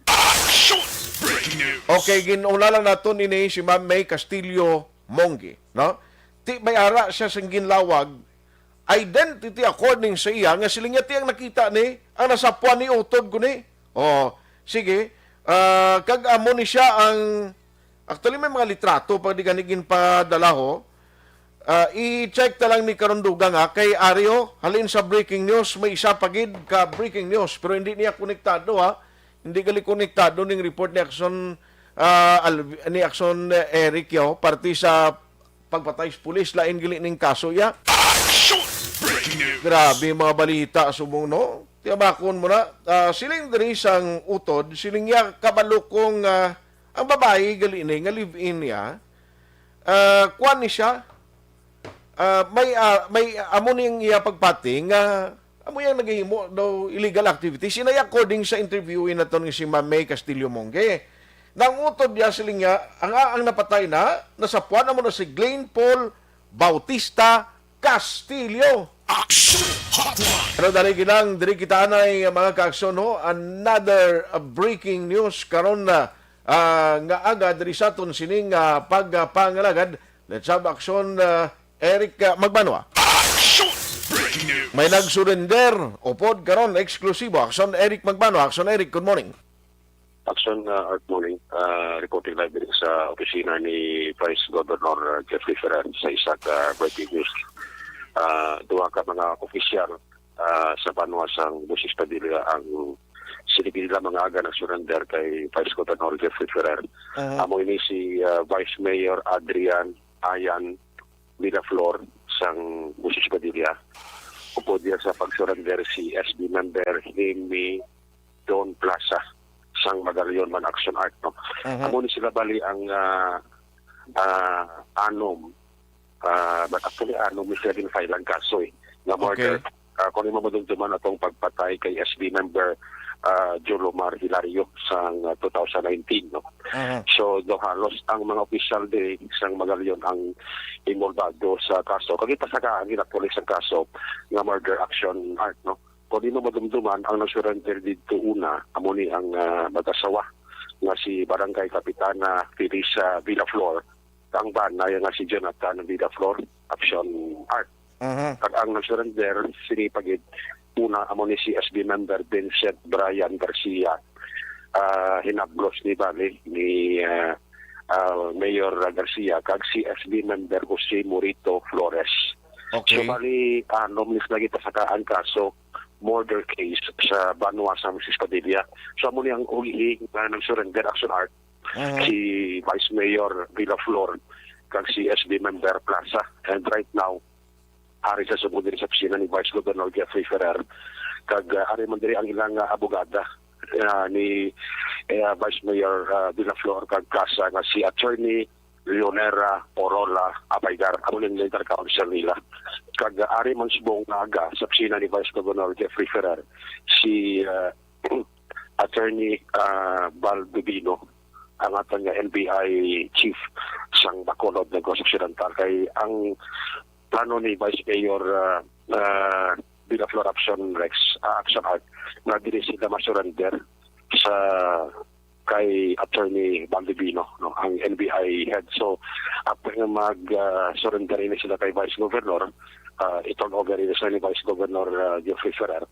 Action! Breaking news! Okay, ginulalan naton ini si Ma'am May Castillo Monggi, no? Ti may ara siya sing ginlawag, identity according sa iya, nga siling niya, "Ti ang nakita ni, ang nasapuan ni utod ko ni." Oh, sige. Ah, kag amo ni siya ang, actually, may mga litrato pag di gani ginpadala ho. Ah, i-check ta lang ni karon dugang, ha, kay ari ho, halin sa breaking news, may isa pa gid ka breaking news, pero hindi niya konektado, ha. Hindi gali konektado ning report ni Action, ah, Alv-, ni Action, eh, Eric, yo, parte sa pagpatay sa pulis, lain gali ning kaso, ya. Action! Breaking news! Grabe mga balita, subong, no? Tiyabakon mo na, ah, siling diri sang utod, siling niya, kabalo ko nga ang babayi gali ni nga live-in niya, ah, kuwan ni siya, ah, may, ah, may amo ning iya pagpati nga amo yang nagahimo daw illegal activities. Inay according sa interview naton nga si Ma'am May Castillo Mongge. Nang utod niya, siling niya, ang, ang napatay na, nasapuan amo na si Glenn Paul Bautista Castillo. Action Hotline. Pero dali ginang, diri kita anay, mga kaaksyon, ho. Another, uh, breaking news karon na, uh, nga aga diri sa aton sining, uh, pagpangalagad. Let's have action, uh, Eric, uh, Magbanwa. Action! Breaking news. May nag-surrender. Upod karon, eksklusibo. Action, Eric Magbanwa. Action, Eric, good morning. Action, uh, Art, morning. Uh, reporting live diri sa opisina ni Vice Governor, uh, Jeffrey Ferrer sa isa ka breaking news. Uh, duha ka mga opisyal, uh, sa banwa sang Busis Padilla ang siling nila mga aga nag-surrender kay Vice Governor Jeffrey Ferrer. Aha. Amo ini si, uh, Vice Mayor Adrian Ayan Villaflor sang Busis Padilla. Upod niya sa pag-surrender si S B member Hemi Don Plaza sang Magallaon man, Action Art, no? Aha. Amo ni sila bali ang, ah, ah, anom, ah, but actually anom ni sila din file ang kaso, eh, nga murder. Okay. Ah, kung imo madumduman atong pagpatay kay S B member, ah, Jolomar Hilario sang, ah, two thousand nineteen, no? Aha. So, daw halos ang mga opisyal di sang Magallaon ang involvado sa kaso. Kag ipasakaan gid actually sa kaso nga murder, Action Art, no? Kung di mo madumduman, ang nag-surrender didto una, amo ni ang, ah, mag-asawa nga si Barangay Kapitana Felisa Villaflor, ang bana nga si Jonathan Villaflor, Action Art. Mhm. Kag ang nag-surrender, sini pa gid, una, amo ni si S B member Vincent Brian Garcia, ah, hinablos ni bali ni, ah, ah, Mayor Garcia, kag si S B member Jose Morito Flores. Okay. So, bali, anom ni sila gid pasakaan kaso, murder case sa banwa sa Busis Padilla. So, amo ni ang ulihi nga nag-surrender, Action Art, Mhm. si Vice Mayor Villaflor kag si S B member Plaza. And right now, ari sa subong diri sa opisina ni Vice Governor Jeffrey Ferrer. Kag, ah, ari man diri ang ilang, ah, abogada, ah, ni, eh, Vice Mayor, ah, Villaflor kag Plaza nga si Attorney Leonera Orola Abaigar, amo ning legal counsel nila. Kag, ah, ari man subong nga aga sa opisina ni Vice Governor Jeffrey Ferrer si, ah, Attorney, ah, Baldovino, ang aton nga N B I chief sang Bacolod, Negros Occidental. Kay ang plano ni Vice Mayor, ah, ah, Villaflor, Action Rex, ah, Action Art, nga dili sila ma-surrender sa kay Attorney Baldovino, no, ang N B I head. So, after nga mag, ah, surrender ini sila kay Vice Governor, ah, i-turn over ini sa ni Vice Governor, ah, Geoffrey Ferrer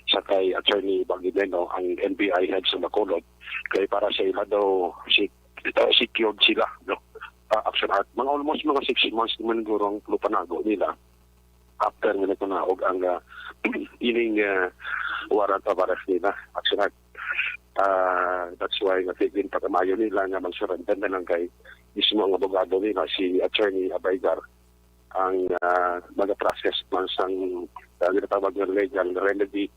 sa kay Attorney Baldovino, ang N B I head sa Bacolod, kay para sa ila daw si, ah, secured sila, no? Ah, Action Art. Mga almost mga six months naman siguro ang lupanago nila after nga nagpanaog ang, ah, ining, ah, warrant of arrest nila. Action Art. Ah, that's why nga din pagkamayo nila nga mag-surrender na lang kay mismo ang abogado nila, si Attorney Abaigar, ang, ah, mag-process man sang, ah, ginatawag nga legal remedy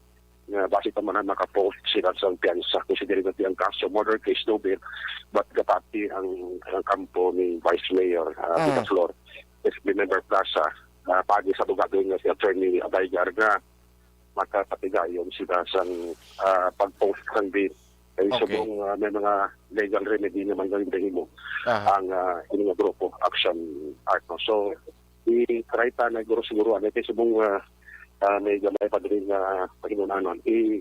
nga basi pa man ang makapost sila sa piyansa, considering nga ang kaso, murder case, no bail, but gapati ang, ang kampo ni Vice Mayor, ah, Ah. Villaflor, S B member Plaza, ah, pagi sa abogado nga si Attorney Abaigar nga makapatigayon sila sang, ah, pag-post sang bail. Kay Okay. subong, ah, may mga legal remedy naman nga nahimo Aha. ang, ah, ining grupo, Action Art, no? So, i-try ta na guro siguro, ano, kay subong, ah, ah, may gamay pa diri nga pahinunanon. I-,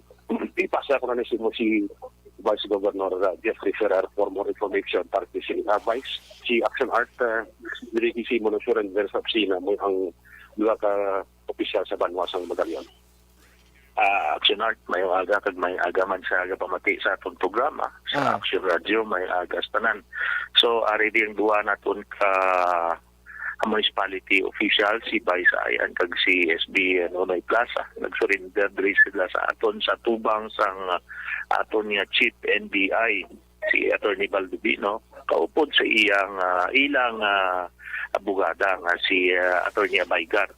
ipasa ko na ni si, si Vice Governor, ah, Jeffrey Ferrer for more information. Parte si, ah, Vice, si Action Art, ah, diri si mo surrender sa opisina mo ang duha ka opisyal sa banwa sang Magallaon. Ah, Action Art, may aga kag may aga man sa aga pamati sa atong programa sa Ah. Action Radio, may aga sa tanan. So, ari di ang duha naton ka municipality official, si Vice Ayan kag si S B, ano, Nonoy Plaza. Nag-surrender diri sila sa aton sa tubang sang, ah, aton nga chief N B I, si Attorney Baldovino, kaupod sa iyang, ah, ilang, ah, abogada nga si, ah, Attorney Abaigar.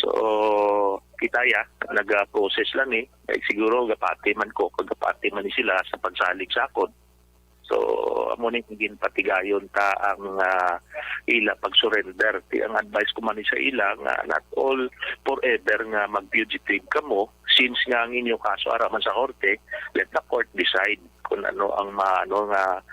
So, Daya, naga-process lang ni. Eh, siguro gapati man ko, kag gapati man ni sila sa pagsalig sa akon. So, amo ni ginpatigayon ta ang, ah, ila pag-surrender. Ti ang advice ko man ni sa ila nga not all forever nga mag-fugitive kamo, since nga ang inyo kaso ara man sa korte, let the court decide kung ano ang ma-, ano nga,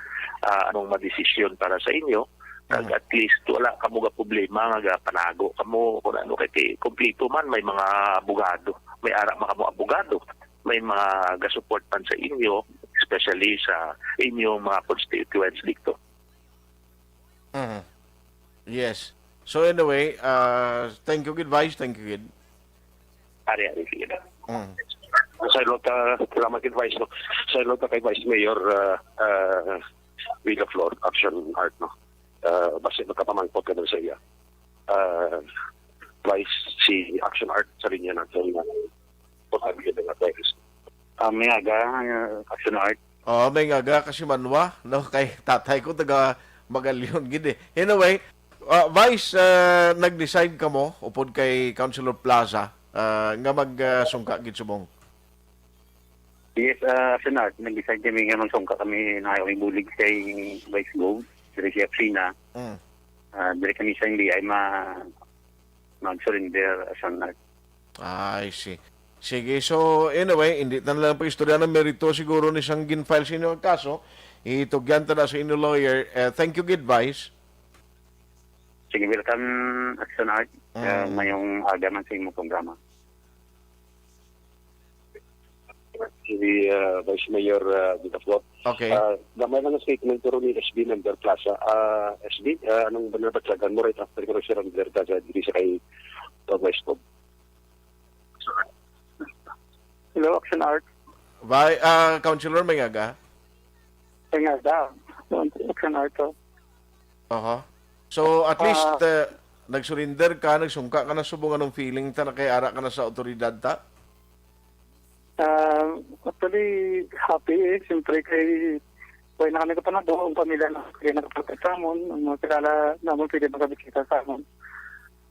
ah, anong madesisyon para sa inyo. Kag Mm. at least wala kamo ga problema nga gapanago kamo kung ano, kay ti-, kompleto man, may mga abogado, may ara man kamo abogado, may mga gasupport man sa inyo, especially sa inyong mga constituents dito. Mhm. Yes. So anyway, uh, thank you gid, Vice. Thank you gid. Ari, ari, sige na. Mm. Sa ilot ka, salamat gid, Vice, no? Sa ilot ka kay Vice Mayor, uh, uh, Villaflor, Action Art, no? Uh, basi magkapamangkot ka dun sa iya. Uh, Vice, si Action Art sa linya natin na, uh, Ah, may aga, uh, Action Art. Oh, may aga kasi manwa, no? Kay tatay ko taga Magalion gid eh. Anyway, uh, Vice, uh, nag-decide kamo upod kay Councilor Plaza, uh, nga mag, uh, sungka gid subong. Yes, uh, Action Art, nag-decide kami nga magsungka kami na kami bulig kay Vice Gov, diri siya Psina. Mm. Uh, diri kami sa N B I ma-, mag-surrender, Action Art. I see. Sige, so anyway, hindi ta na lang pag-istorya ng merito siguro ni sang gin-file sa inyo ang kaso. Itugyan ta na sa inyo lawyer. Eh, thank you gid, Vice. Sige, welcome, Action Art. Mm. Uh, mayong aga man sa imong programa. Si, uh, Vice Mayor, uh, Villaflor. Okay. Uh, gamay lang ang statement pero ni S B member Plaza. Uh, S B, uh, anong ba nabatyagan mo right after ko si Ron Verda sa diri sa kay, uh, Vice Gov? Hello, Action Art. By, ah, Councilor, may aga? May aga. Action Art, oh. Aha. So, at least, Ah. uh, nag-surrender ka, nagsungka ka na subong anong feeling ta na kay ara ka na sa awtoridad ta? Ah, actually, happy eh. Siyempre, kay, kay na kami kapanado, ang pamilya na kaya nakapagkat sa amon, ang mga kilala naman pwede makabisita sa amon.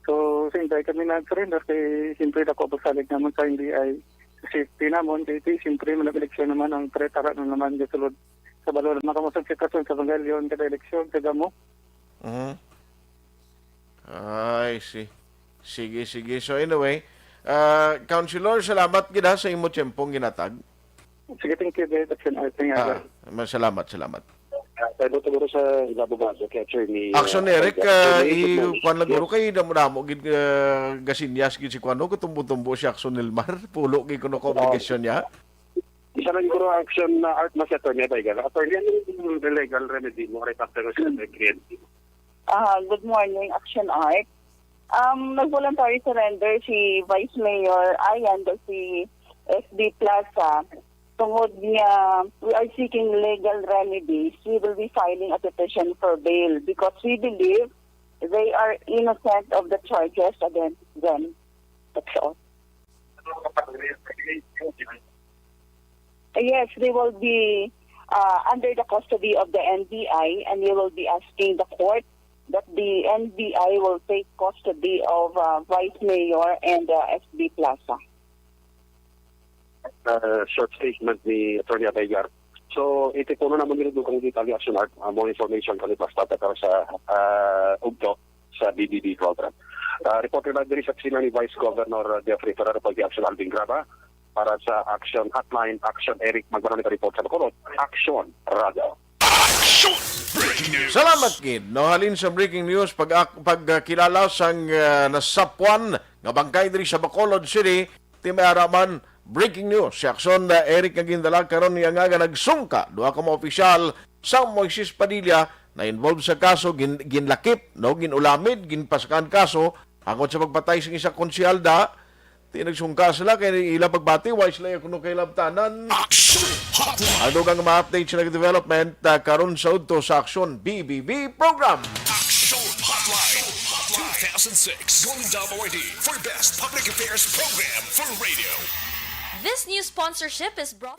So, siyempre, kami nag-surrender kay, siyempre, dako ang pagsalig naman sa N B I. Sa safety naman, kay, kay, siyempre, manag-eleksyon naman ang tretara na naman sa sulod. Sa balon, makamusag sitwasyon sa Evangelion, kada eleksyon, kada mo. Mhm. I see. Sige, sige. So, anyway, ah, Councilor, salamat gid ha sa imo tiyempong ginatag. Sige, thank you, Dave. That's an art thing, Ah, ah. Masalamat, salamat. Ah, tayo siguro sa iba, abogado, kay Attorney, Action ah, Eric, Attorney ah, Eric i-, Gutierrez. Kuwan lang guro Yes. kay damo-damo gid, ah, gasinyas gid si kuwan, no? Kutumbo-tumbo si Action Nilmar. Pulo gid kuno ka Oo. obligasyon niya. Isa lang siguro, Action, ah, Art, mas Attorney Abay, gala. Attorney, ano yung legal remedy mo right after sa agreement? Ah, good morning, Action Art. Um, nag-voluntary surrender si Vice Mayor Ayan kag si S B Plaza. Tungod nga we are seeking legal remedies, we will be filing a petition for bail because we believe they are innocent of the charges against them. That's all. Yes, they will be, uh, under the custody of the N B I, and we will be asking the court that the N B I will take custody of, uh, Vice Mayor and, uh, S B Plaza. Uh, short statement ni Attorney Abayar. So, iti puno naman nila dugang detalye, Action Art, uh, more information kami basta ta sa, uh, ugto sa B B B program. Uh, reporter na diri sa opisina ni Vice Governor Jeffrey Ferrer, pag Action Alvin Graba, para sa Action Hotline, Action Eric Magbanoni ka report sa Bacolod, Action Radio. Action! Breaking news! Salamat gid, no? Halin sa breaking news, pag, pagkilala sang, ah, nasapwan nga bangkay diri sa Bacolod City, ti may ara man, breaking news. Si Action, ah, Eric nga gindala karon nga nga nagsungka, duha ka mga opisyal sa Moises Padilla na involved sa kaso, gin-, ginlakip, no? Gin-ulamid, ginpasakan kaso, angod sa pagpatay sa isa konsehal da, ti nagsungka sila kay ila pagbati, wa sila kuno kay labtanan. Action Hotline. Ang dugang mga update sa development, ah, karon sa udto sa Action B B B program. Action Hotline two thousand six Golden Dome Awardee for Best Public Affairs Program for Radio. This news sponsorship is brought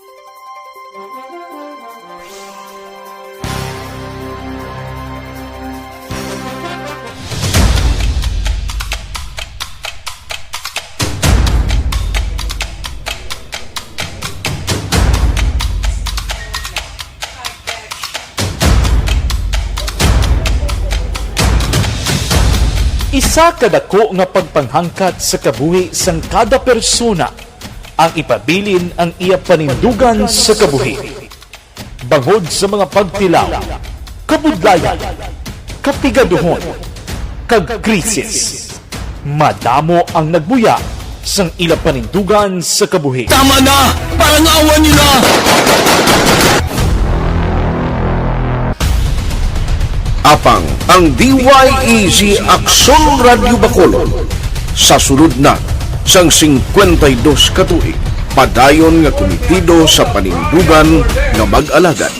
Sa kadako nga pagpanghangkat sa kabuhi sang kada persona, ang ipabilin ang iya panindugan sa kabuhi. Bangod sa mga pagtilaw, kabudlayan, kapigaduhon, kag krisis, madamo ang nagbuya sang ila panindugan sa kabuhi. Tama na! Parang awa nila! Apang ang D Y E Z Aksyon Radyo Bacolod sa sulod na sang singkwenta y dos ka tuig, padayon nga kumitido sa panindugan nga mag-alagad.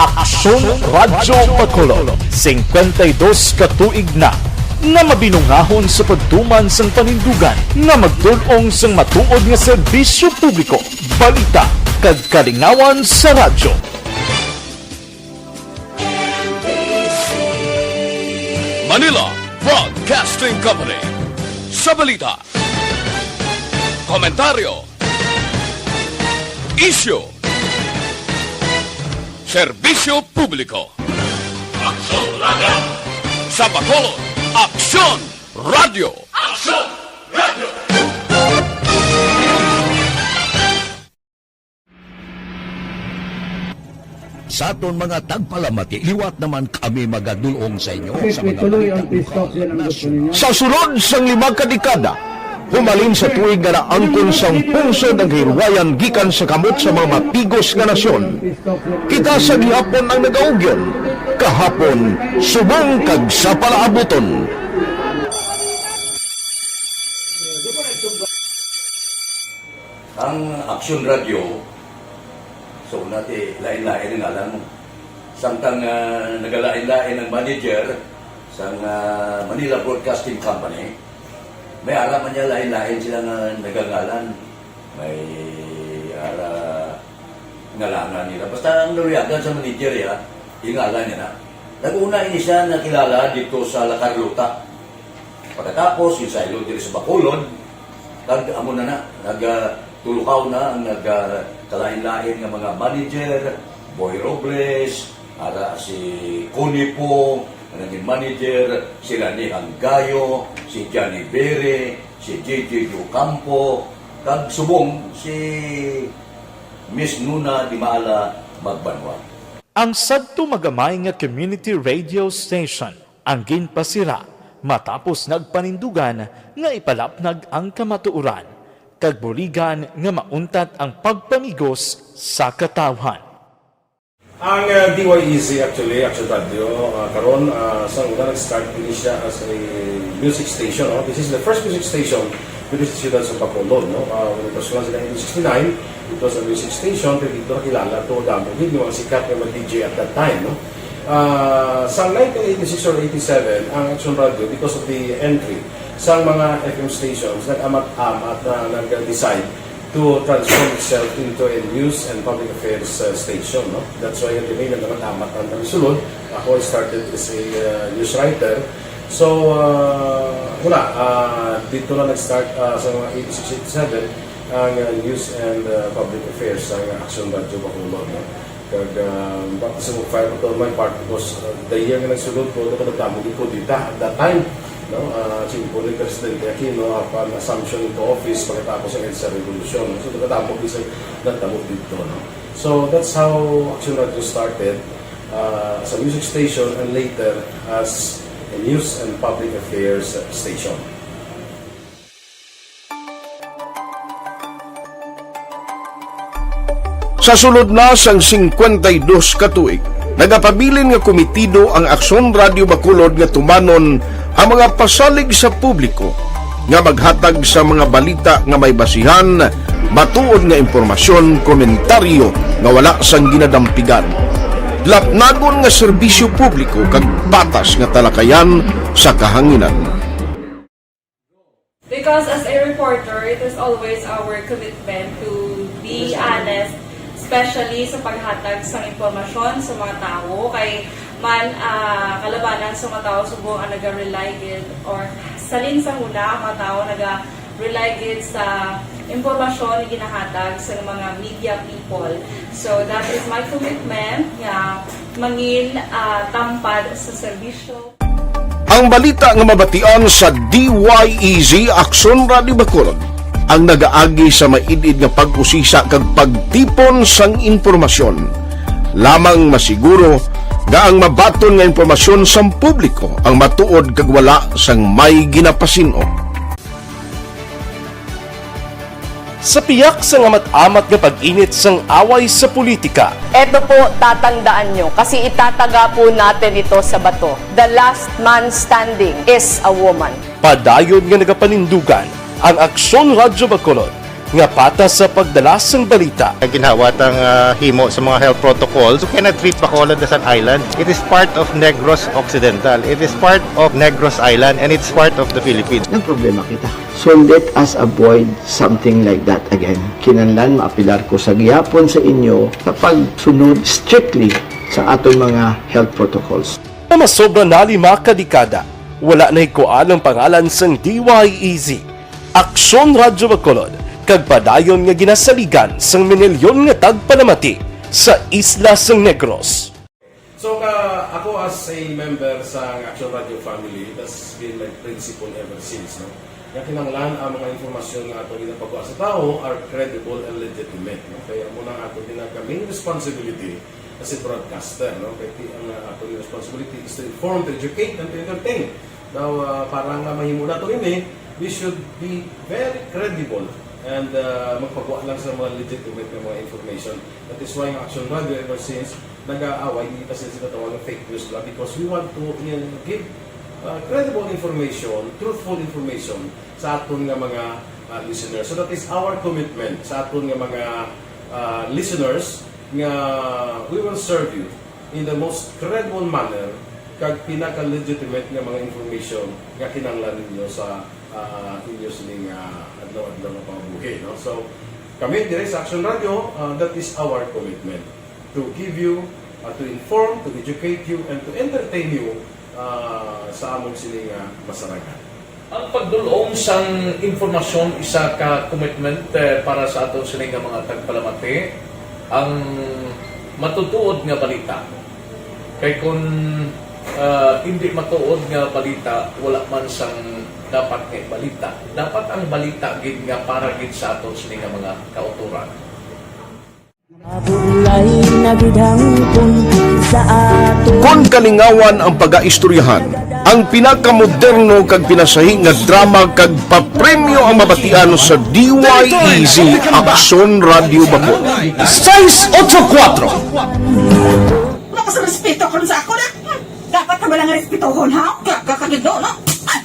Aksyon Radyo Bacolod, singkwenta y dos ka tuig na nga mabinungahon sa pagtuman sang panindugan nga magtul-ong sang matuod nga serbisyo publiko, balita, kag kalingawan sa radyo. Manila Broadcasting Company. Sa balita, komentaryo, isyu, serbisyo publiko. Aksyon Radyo. Sa Bacolod, Aksyon Radyo. Aksyon Radyo. Sa aton mga tagpalamati, liwat naman kami magadul-ong sa inyo sa mga balita lokal, nasyonal. Sa sulod sang lima ka dekada, humalin sa tuig nga naangkon sang pungsod ang kahilwayan gikan sa kamot sa mga mapigos nga nasyon, kita sa gihapon ang nagaugyon, kahapon, subong kag sa palaabuton. Ang Aksyon Radyo, so, una ti, lain-lain ang ngalan mo. Samtang, ah, nagalain-lain ang manager sang, ah, Manila Broadcasting Company, may ara man niya lain-lain sila nga nagangalan. May ara ngalangan nila. Basta ang naluyagan sa manager, ya, yung ngalan niya na. Nag-una ini siya nakilala dito sa La Carlota. Pagkatapos, yung saylo diri sa Bacolod, kag amo na na, nag, ah, tulukaw na ang nag, ah, kalain-lain nga mga manager, Boy Robles, ara si Connie Pong, nga naging manager, si Rani Anggayo, si Johnny Bere, si J J Ocampo, kag subong si Miss Nuna Dimala Magbanwa. Ang sadto magamay nga community radio station ang ginpasira matapos nagpanindugan nga ipalapnag ang kamatuoran kag buligan nga mauntat ang pagpamigos sa katawhan. Ang, uh, D Y E Z actually, Action Radio, uh, karon, uh, sa una nag-start ini siya as a music station, no? This is the first music station diri sa siyudad sa Bacolod, no? Uh, when it was launched in nineteen sixty-nine, it was a music station, pero dito nakilala to, damo gid yung mga sikat nga mga D J at that time, no? Ah, sa nineteen eighty-six or eighty-seven, ang Action Radio, because of the entry sa mga F M stations, nag-amat-amat na nag-decide to transform itself into a news and public affairs, uh, station, no? That's why, kami nag-amat-amat ang kami sulod. Ako, I started as a, uh, news writer. So, uh, wala, uh, dito na nag-start, uh, sa mga eighty-six, eighty-seven, ang, uh, news and, uh, public affairs, ang Action Radio Bacolod, no? Kag, ah, baptism of fire pa to on my part because, ah, the year nga nagsulod ko, ito kadamo gid ko dita at that time, no? Ah, simple ni Presidente Aquino, apan assumption into office pagkatapos ang EDSA Revolution. So, kadamo gid sa nagtabo dito, no? So, that's how Action Radio started, ah, as a music station and later as a news and public affairs station. Sa sulod na sang singkwenta y dos ka tuig, nagapabilin nga kumitido ang Aksyon Radio Bacolod nga tumanon ang mga pasalig sa publiko nga maghatag sa mga balita nga may basihan, matuod nga impormasyon, komentaryo nga wala sang ginadampigan, lapnagon nga serbisyo publiko kag patas nga talakayan sa kahanginan. Because as a reporter, it is always our commitment to be honest, especially sa paghatag sa impormasyon sa mga tawo. Kay man, ah, kalabanan sa mga tawo subong ang naga-rely gid or salin sa huna ang mga tawo naga, Rely gid sa impormasyon nga ginahatag sa mga media people. So that is my commitment nga mangin ah, tampad sa serbisyo. Ang balita nga mabatian sa D Y E Z Aksyon Radio Bacolod ang nagaagi sa maid-id nga pag-usisa kag pagtipon sang impormasyon. Lamang masiguro nga ang mabaton nga impormasyon sang publiko ang matuod kag wala sang may ginapasin-o. Sa piyak sang amat-amat nga pag-init sang away sa politika, Eto po, tatandaan nyo, kasi itataga po natin ito sa bato. The last man standing is a woman. Padayon nga nagapanindugan ang Aksyon Radyo Bacolod nga patas sa pagdala sang balita. Ginhawa tang ah, himo sa mga health protocols. You cannot treat Bacolod as an island. It is part of Negros Occidental. It is part of Negros Island and it's part of the Philippines. Nagproblema kita. So let us avoid something like that again. Kinahanglan maapilar ko sa gihapon sa inyo sa pagsunod strictly sa aton mga health protocols. Nga masobra na lima ka dekada, wala nahikuan ang pangalan sang D Y E Z, Aksyon Radyo Bacolod, kag padayon nga ginasaligan sang minilyon nga tagpalamati sa isla sang Negros. So ka ako as a member sa Action Radio family, that's been my principle ever since, no? Nga kinahanglan ang mga impormasyon nga ato ginapagwa sa tawo are credible and legitimate, no? Kaya mo na ato ginagawa main responsibility as a broadcaster, no? Kaya ti- ang uh, ato responsibility is to inform, to educate, and to entertain. Now, uh, para nga mahimo nato ini, we should be very credible and uh, magpagwa lang sa mga legitimate nga mga information. That is why ang Action Radio ever since nag-aaway kita sa ginatawag nga fake news lang because we want to uh, give uh, credible information, truthful information sa aton nga mga uh, listeners. So that is our commitment sa aton nga mga uh, listeners nga we will serve you in the most credible manner kag pinaka-legitimate nga mga information nga kinahanglan ninyo sa uh, inyo sining uh, adlaw-adlaw nga pangabuhi, no? So kami dire sa Action Radio, uh, that is our commitment to give you, uh, to inform, to educate you, and to entertain you uh, sa among sining uh, masarangan. Ang pagdul-ong sang impormasyon isa ka commitment eh, para sa aton sini nga mga tagpalamati ang matutuod nga balita. Kay kun ah, indi matuod nga balita, wala man sang dapat nga balita. Dapat ang balita gid nga para gid sa aton sini nga mga kautoran. Mabulay na gid hangpon sa ato. Kon kalingawan ang pagaistoryahan, ang pinakamoderno kag pinasahi nga drama kag papremyo ang mabatian sa D Y E Z Aksyon Radio Bacolod. Sais otso kuwatro. Wala ka sa respeto karon sa ako na. Hmm. Dapat ka ba lang respetohon, ha? Gaga ka gid, no? Ay!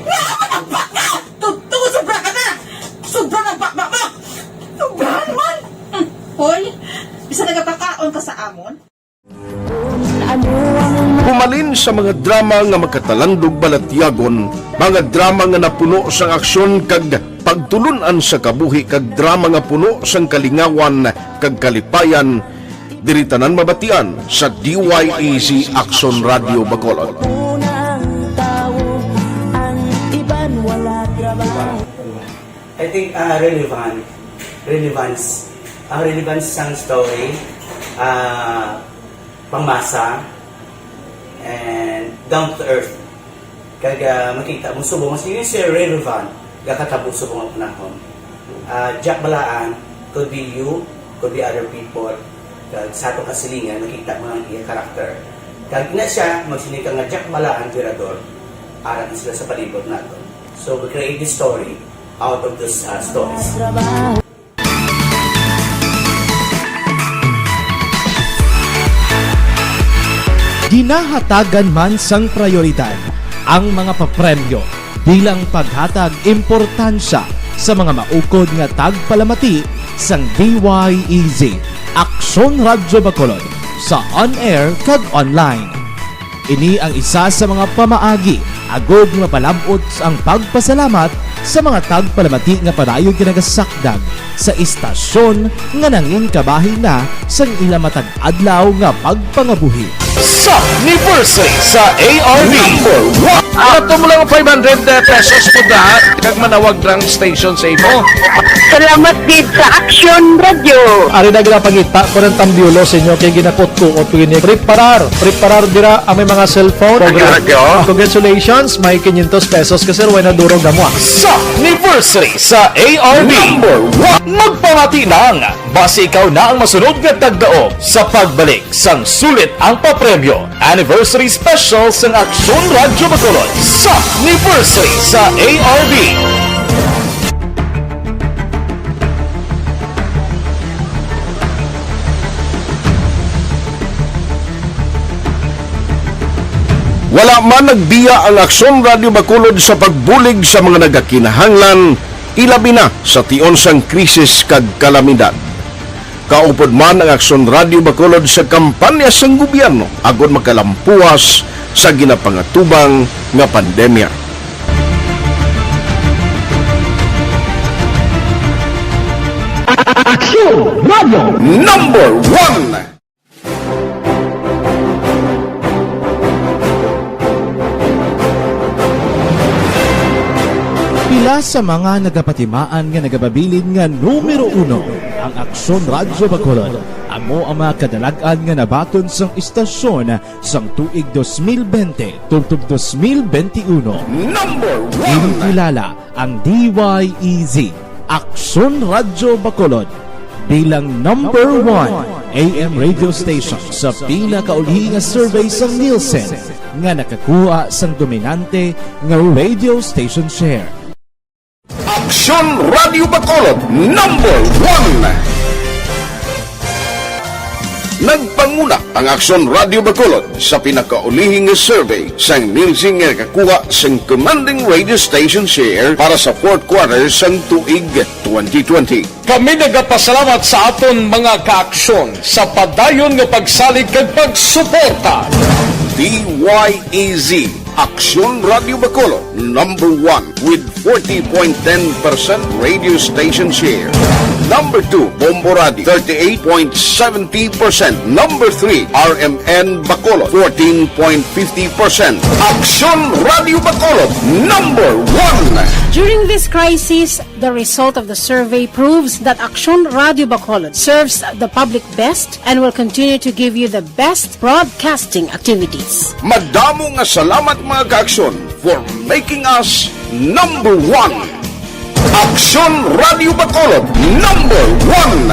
Nga naman ang baka! Totoo, sobra ka na! Sobra na ang baka mo! Sobra naman! Hmm. Hoy, bisa nagapakaon ka sa amon? Ano ang Humalin sa mga drama nga makatalandog balatyagon, mga drama nga napuno sang aksyon kag pagtulun-an sa kabuhi kag drama nga puno sang kalingawan kag kalipayan, diri tanan mabatian sa D Y E Z Aksyon Radio Bacolod. Unang tawo, ang iban wala trabaho. I think uh, relevant, relevance, ang relevance sang story, uh, pangmasa, and down to earth. Kag uh, makita mo subong mas yun siya relevant, gakatabo subong ang panahon. Uh, Jack Balaan could be you, could be other people. Kag sa atong kasilingan, makita mo ang iya karakter. Kag ina siya, magsinika nga Jack Balaan, Tirador, aram sila sa palibot nato. So we create this story out of those uh, stories. Ginahatagan man sang prayoridad ang mga papremyo bilang paghatag importansya sa mga maukod nga tagpalamati sang D Y E Z Aksyon Radyo Bacolod sa on-air kag online. Ini ang isa sa mga pamaagi agud nga mapalab-ot ang pagpasalamat sa mga tagpalamati nga padayon ginagasakdag sa istasyon nga nangin kabahin na sang ila matag adlaw nga pagpangabuhi. Sa anniversary sa A R B. Number one. Ato mo lang five hundred pesos mo da, kag manawag rang station sa imo. Salamat gid sa Aksyon Radio. Ari na gina pangita ko ng tambiolo sa inyo kay ginakot-kuot ko ini. Preparar, preparar dira ang may mga cellphone. Radyo, radyo. Congratulations, may quinientos pesos ka, sir, way na durog na mo, ah. Sa anniversary sa A R B. Number one. Magpamati lang, basi ikaw na ang masunod nga tagdaog sa pagbalik sang sulit ang papremyo. Anniversary Special sang Aksyon Radyo Bacolod sa anniversary sa A R B. Wala man nagbiya ang Aksyon Radyo Bacolod sa pagbulig sa mga nagakinahanglan, ilabi na sa tion sang krisis kag kalamidad. Kaupod man ang Aksyon Radyo Bacolod sa kampanya sang gobyerno agod makalampuas sa ginapangatubang nga pandemya. Aksyon Radyo Number One. Pila sa mga nagapatimaan nga nagababilin nga numero uno ang Aksyon Radyo Bacolod. Amo ang mga kadalag-an nga nabaton sang istasyon sang tuig dos mil bente tubtob dos mil bente uno. Number one. Ginkilala ang D Y E Z, Aksyon Radyo Bacolod, bilang number one A M radio station sa pinakaulihi nga survey sang Nielsen nga nakakuha sang dominante nga radio station share. Aksyon Radio Bacolod, number one. Nagpanguna ang Aksyon Radio Bacolod sa pinakaulihi nga survey sang Nielsen nga nakakuha sang commanding radio station share para sa fourth quarter sang tuig twenty twenty. Kami nagapasalamat sa aton mga kaaksyon sa padayon nga pagsalig kag pagsuporta. D Y E Z, Aksyon Radio Bacolod, number one with forty point ten percent radio station share. Number two, Bombo Radio, thirty-eight point seventy percent. Number three, R M N Bacolod, fourteen point fifty percent. Aksyon Radio Bacolod, number one. During this crisis, the result of the survey proves that Aksyon Radio Bacolod serves the public best and will continue to give you the best broadcasting activities. Madamo nga salamat, mga kaaksyon, for making us number one. Aksyon Radio Bacolod, number one.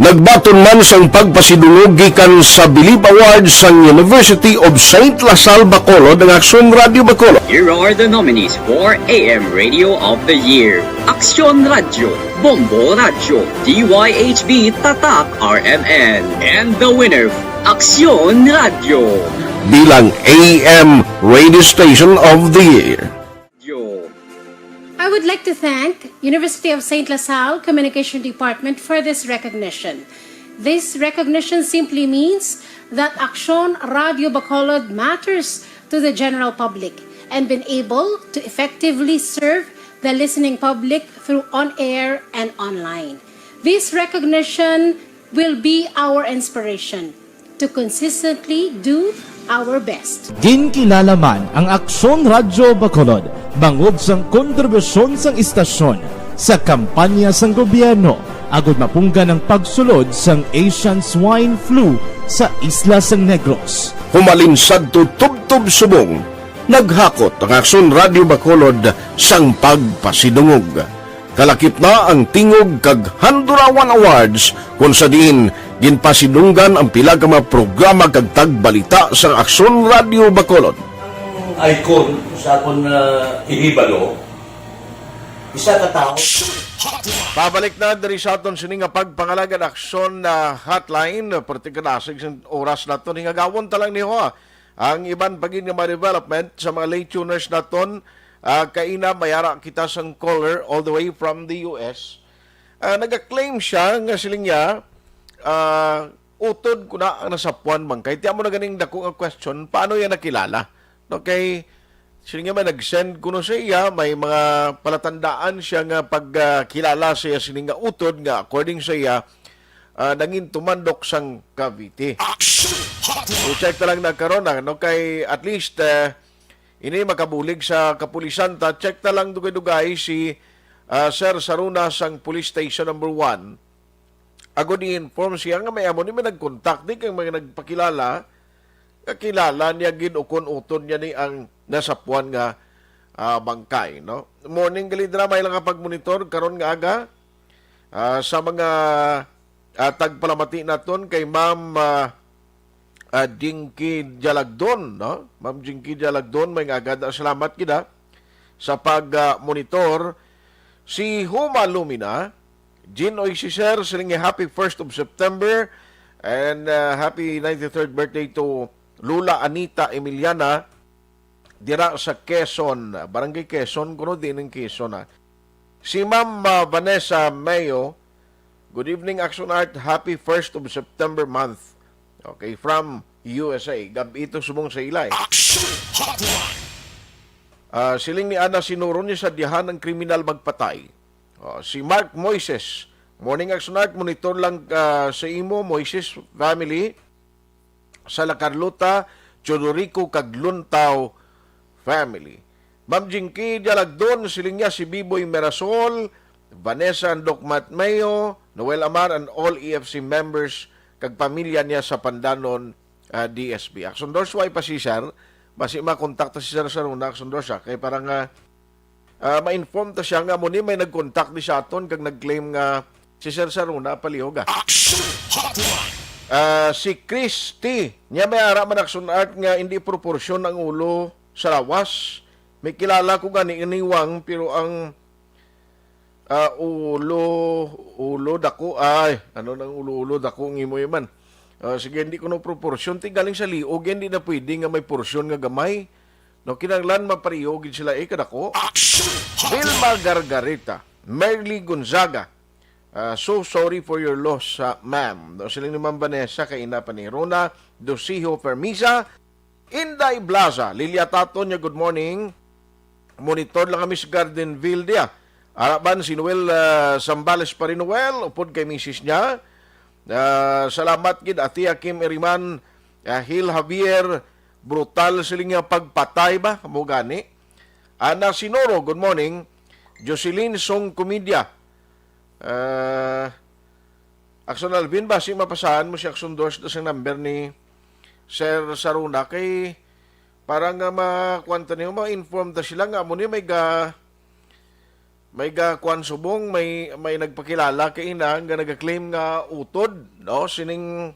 Nagbaton man sang pagpasidungog gikan sa Bilib Awards sang University of Saint La Salle Bacolod ang Aksyon Radio Bacolod. Here are the nominees for A M Radio of the Year: Aksyon Radio, Bombo Radio, D Y H B Tatak R M N, and the winner, Aksyon Radio. Bilang A M Radio Station of the Year. I would like to thank University of Saint La Salle Communication Department for this recognition. This recognition simply means that Aksyon Radio Bacolod matters to the general public and been able to effectively serve the listening public through on-air and online. This recognition will be our inspiration to consistently do our best. Ginkilala man ang Aksyon Radyo Bacolod bangod sang kontribusyon sang istasyon sa kampanya sang gobyerno agud mapunggan ang pagsulod sang Asian Swine Flu sa isla sang Negros. Humalin sadto tubtob subong, naghakot ang Aksyon Radyo Bacolod sang pagpasidungog. Kalakip na ang Tingog kag Handurawan Awards, kon sa diin ginpasidunggan ang pila ka mga programa kag tagbalita sang Aksyon Radyo Bacolod. Icon sa akon, ah, ihibalo, isa ka tawo. Pabalik na diri sa aton sini nga pagpangalagad aksyon na hotline, perti ka dasig sang oras naton. Hingagawon ta lang ni ho, ah, ang iban pa gid nga mga development sa mga late tuners naton. Ah, kaina may ara kita sang caller all the way from the U S. Ah, nag-claim siya nga siling niya, ah, utod ko na ang nasapuan man. Kay tiyan mo na ganing dako nga question, paano yan nakilala? No, kay siling niya may nag-send kuno sa iya, may mga palatandaan siya nga pagkilala sa iya sining nga utod nga according sa iya, ah, nangin tumandok sang Cavite. Action Hotline! I-check na lang na karon, ano, kay at least, eh, ini makabulig sa kapulisan ta. Check na lang dugay-dugay si, ah, Sir Saruna sang Police Station Number One. Agod i-inform siya nga may amo ni may nag-contact, di kay may nagpakilala, kakilala niya gid ukon utod niya ni ang nasapuan nga, ah, bangkay, no? Morning, Galidra, may lang pagmonitor karon nga aga, ah, sa mga, ah, tagpalamati naton kay Ma'am, ah, ah, Jinky Jalagdon, no? Ma'am Jinky Jalagdon, may nga aga, salamat gid, ah, sa pag, ah, monitor. Si Huma Lumina, Jean Oy, si Sir, siling nga happy first of September and, ah, happy ninety-third birthday to Lola Anita Emiliana dira sa Quezon, Barangay Quezon, kuno din ang Quezon, ah. Si Ma'am, ah, Vanessa Mayo, "Good evening, Action Art. Happy first of September month." Okay, from U S A. Gab-i to subong sa ila, eh. Action Hotline! Ah, siling ni Ana Sinuro, ni sadyahan ang kriminal magpatay. Oh, si Mark Moises, "Morning, Action Art. Monitor lang, ah, sa imo, Moises family, sa La Carlota, Teodorico, kag Luntao family." Ma'am Jinky Dialagdon, siling niya si Biboy Mirasol, Vanessa and Doc Matt Mayo, Noel Amar, and all E F C members kag pamilya niya sa Pandanon, ah, D S B. Action Doors, way pa si Sir. Basi makontakta si Sir Saruna, Action Doors, ah. Kay para nga, ah, ma-inform ta siya nga mo ni may nag-contact ni sa aton kag nag-claim nga si Sir Saruna palihog, ah. Action Hotline! Ah, si Christy, niya may ara man, Action Art, nga hindi proporsyon ang ulo sa lawas. May kilala ko gani iniwang, pero ang, ah, ulo, ulo dako, ay, ano nang ulo-ulo dako ang imo man? Ah, sige, hindi ko no proporsyon. Ti galing sa liog, hindi na pwede nga may porsyon nga gamay. No, kinahanglan mapareho gid sila, eh, kadako. Action Hotline! Vilma Gargarita, Merly Gonzaga, ah, "So sorry for your loss, ah, ma'am." No, siling ni Ma'am Vanessa, kay ina pa ni Rona Dosiho Permisa, Inday Blaza, Lilia Taton niya, "Good morning. Monitor lang kami sa Gardenville diya." Araban si Noel, ah, Sambales pa rin, Noel, upod kay misis niya. Ah, salamat gid, Atia Kim Eriman, ah, Hil Javier, brutal siling nga pagpatay ba? Amo gani. Ana Sinoro, "Good morning." Jocelyn Song Comedia. Ah, Action Alvin, basi mapasahan mo si Action Doors sa number ni Sir Saruna kay para nga makuan ta niyo, ma-inform ta sila nga amo ni may ga-, may ga-, kuan subong, may, may nagpakilala kay ina nga nagaklaim nga utod, no? Sining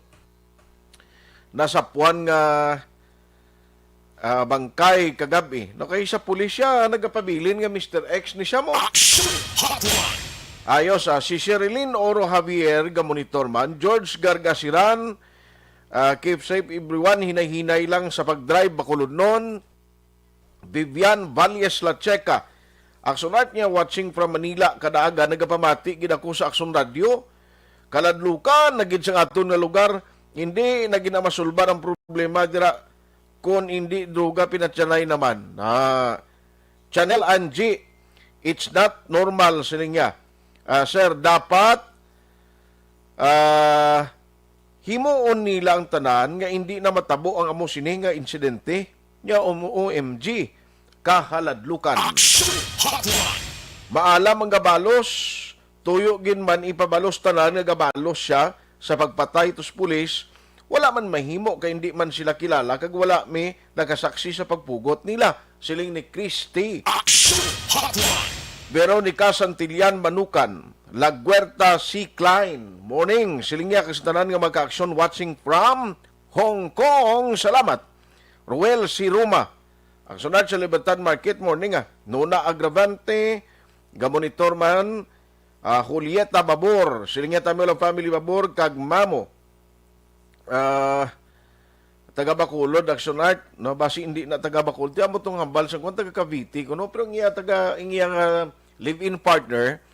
nasapuan nga, ah, bangkay kagab-i. No, kay sa pulisya, nagapabilin nga Mister X ni siya mo. Action Hotline! Ayos, ah, si Sherilyn Oro Javier, gamonitor man. George Gargasiran, ah, "Keep safe everyone, hinay-hinay lang sa pag-drive, Bacolodnon." Vivian Valles Lacheca, "Action Art niya, watching from Manila, kada aga nagapamati gid ako sa Action Radio. Kaladlukan na gid sa aton nga lugar, hindi na gid na masulbar ang problema dira kon hindi droga, pinatyanay naman." Ah, Chanel Angie, "It's not normal," sining niya. Ah, sir, dapat, ah, himuon nila ang tanan nga hindi na matabo ang amo sini nga insidente. Nya, um, O M G, kahaladlukan. Action Hotline! Maalam ang gabalos, tuyo gid man ipabalos tanan nga gabalos siya sa pagpatay to sa pulis, wala man mahimo kay hindi man sila kilala kag wala mi nakasaksi sa pagpugot nila, siling ni Christy. Action Hotline! Veronica Santillan Manukan, Laguerta C. Klein, "Morning, siling niya kag sa tanan nga magka-action, watching from Hong Kong. Salamat." Roel C. Roma, "Action Art sa Libertad Market, morning, ah." Nona Agravante, gamonitor man, ah, Julieta Babor, siling niya, "Tami lang family Babor, kag mamo." Ah, taga Bacolod, Action Art, no? Basi hindi na taga Bacolod. Ti amo tong hambal sa kung taga Cavite ko, no? Pero ang iya taga, ang iya nga live-in partner,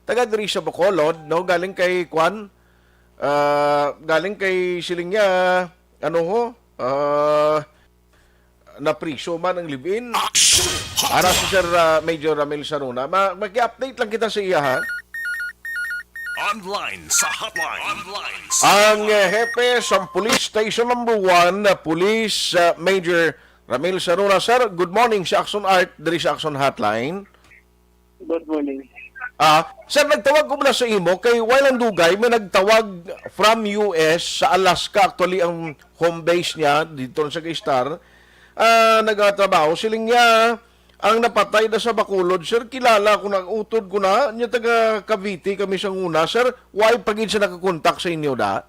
taga diri sa Bacolod, no? Galing kay Kwan, ah, galing kay siling niya, ano ho? Ah, napriso man ang live-in. Action Ara si Sir, ah, Major Ramil Saruna. Ma-, maki-update lang kita sa iya, ha? Online sa hotline. Online sa Ang, eh, hepe sa Police Station Number One, uh, Police, uh, Major Ramil Saruna. Sir, good morning sa Action Art, diri sa Action Hotline. Good morning. Ah, sir, nagtawag ko muna sa imo kay while ang dugay may nagtawag from U S sa Alaska. Actually, ang home base niya dito sa Star. Ah, nagatrabaho. Siling niya, ang napatay na sa Bacolod, sir, kilala ko na, utod ko na, niya taga Cavite kami sa una. Sir, why pa gid siya nakakontak sa inyo da?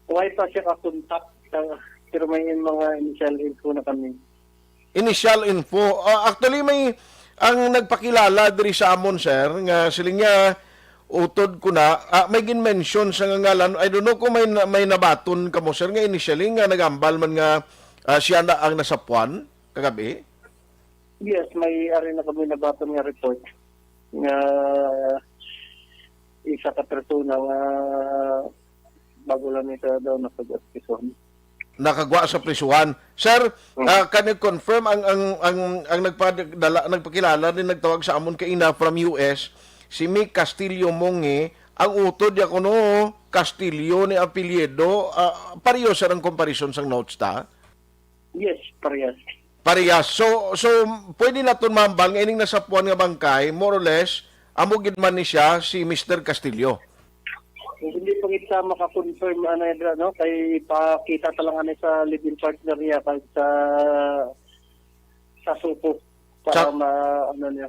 Why pa siya kakontak? Ah, pero may mga initial info na kami. Initial info. Ah, actually, may ang nagpakilala diri sa amon, sir, nga siling niya, utod ko na, ah, may gin-mention sa nga ngalan. I don't know kung may na-, may nabaton kamo, sir, nga initially nga nagambal man nga, ah, siya na ang nasapuan kagabi. Yes, may ari na kami nabaton nga report nga isa ka persona nga bago lang ito daw nakag-, prison. Nakagwa sa prisuhan. Sir, Mm. ah, can you confirm ang, ang, ang, ang nagpadala, nagpakilala ni nagtawag sa amon kaina from U S, si Mick Castillo Monge, ang utod niya kuno Castillo ni apelyido, ah, pareho, sir, ang comparison sang notes ta? Yes, parehas. Parehas. So, so pwede naton mahambal nga ining nasapuan nga bangkay, more or less, amo gid man ni siya si Mister Castillo. Hindi pa kita maka-confirm, ano, Edra, no? Kay ipakita ta lang, ano, sa live-in partner niya kag sa, sa suko para Sa ma-, ano niya,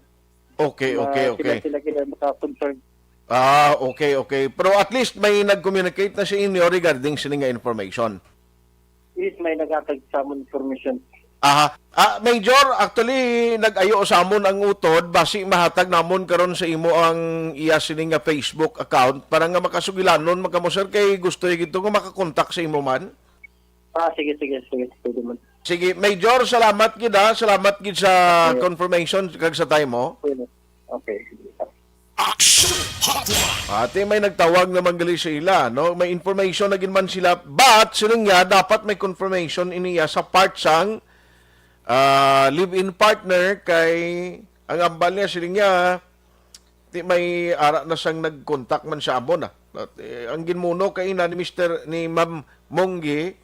Okay, ma-, okay, sila, okay. sila, sila maka-confirm. Ah, okay, okay. Pero at least may nag-communicate na sa inyo regarding sini nga information. Yes, may naghatag sa amon information. Aha. Ah, Major, actually, nag-ayo sa amon ang utod, basi mahatag namon karon sa imo ang iya sini nga Facebook account para nga makasugilanon man kamo, sir, kay gusto gyud to nga makakontak sa imo man. Ah, sige, sige, sige, pwede man. Sige, Major, salamat gid, ha. Salamat gid sa Sige. confirmation kag sa time mo. Pwede. Okay. Action Hotline. Ate, may nagtawag naman gali sa ila, no? May information na gid man sila, but siling niya, dapat may confirmation iniya sa part sang, ah, live-in partner kay ang ambal niya, siling niya, di may ara na sang nag-contact man sa amon, ah. At, eh, ang ginmuno kay ina ni Mister, ni Ma'am Monggi,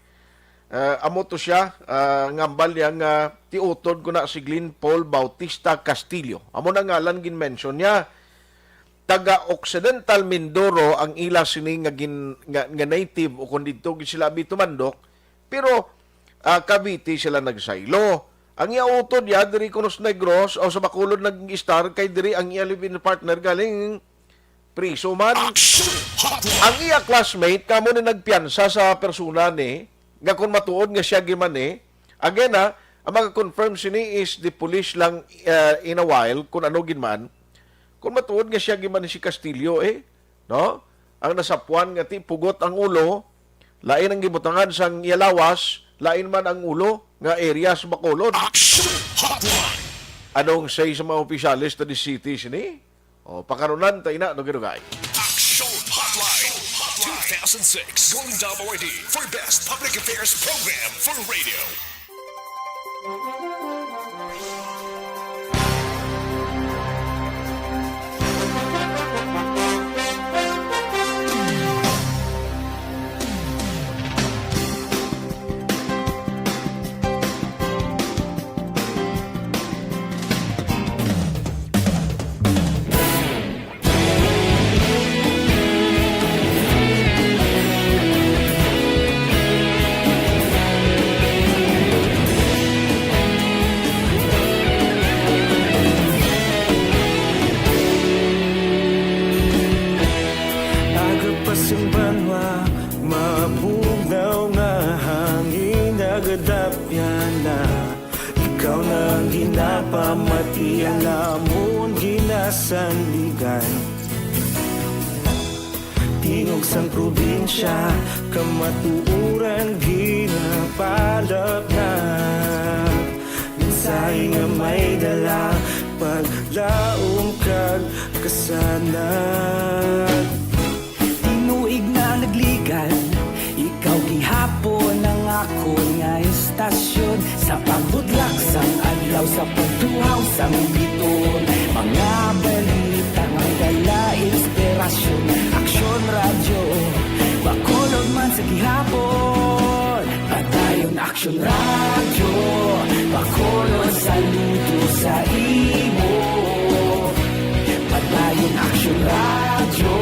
ah, amo to siya, ah, ngambal niya nga tiutod ko na si Glenn Paul Bautista Castillo. Amo na ngalan gin-mention niya. Taga Occidental Mindoro ang ila sini nga gin-, nga, nga native, o kon didto gid sila abi tumandok, pero, ah, Cavite sila nagsaylo. Ang iya utod niya diri kuno sa Negros o sa Bacolod nag-istar, kay diri ang iya live-in partner galing priso man. Action Hotline. Ang iya classmate kamo ni nagpiyansa sa persona ni, nga kung matuod nga siya gid man ni. Again, ha, ang mga confirm sini is the police lang, uh, in a while, kung ano gid man. Kung matuod nga siya gid man ni si Castillo, eh, no? Ang nasapuan nga ti pugot ang ulo, lain ang gibutangan sang iya lawas, lain man ang ulo nga area sa Bacolod. Action Hotline. Anong say sa mga opisyales ta di city sini? O, pakarunan ta ina, dugay-dugay. Action Hotline two thousand six Golden Dome Awardee for Best Public Affairs Program for Radio. Aga pa sing banwa, mabugnaw nga hangin nagadapyan na. Ikaw na ang ginapamati, ang amon ginasandigan. Tingog sang probinsya, kamatuoran ginapalapnag. Mensahe nga may dala, paglaom kag kasanag. Tinuig na nagligan, ikaw gihapon ang akon nga estasyon. Sa pagbudlak sang adlaw, sa pagtuhaw sang biton, mga balita may dala inspirasyon. Aksyon Radyo, Bacolod, saludo sa imo. Padayon Aksyon Radyo,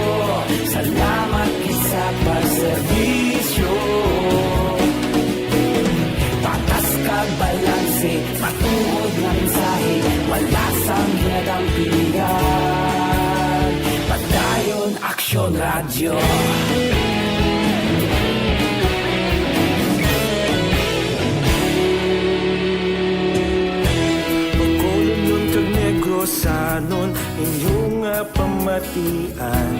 salamat gid sa pagserbisyo. Patas kag balanse, matuod nga mensahe, wala sang ginadampigan. Padayon Aksyon Radyo. Bacolodnon kag Negrosanon, inyo nga pamatian.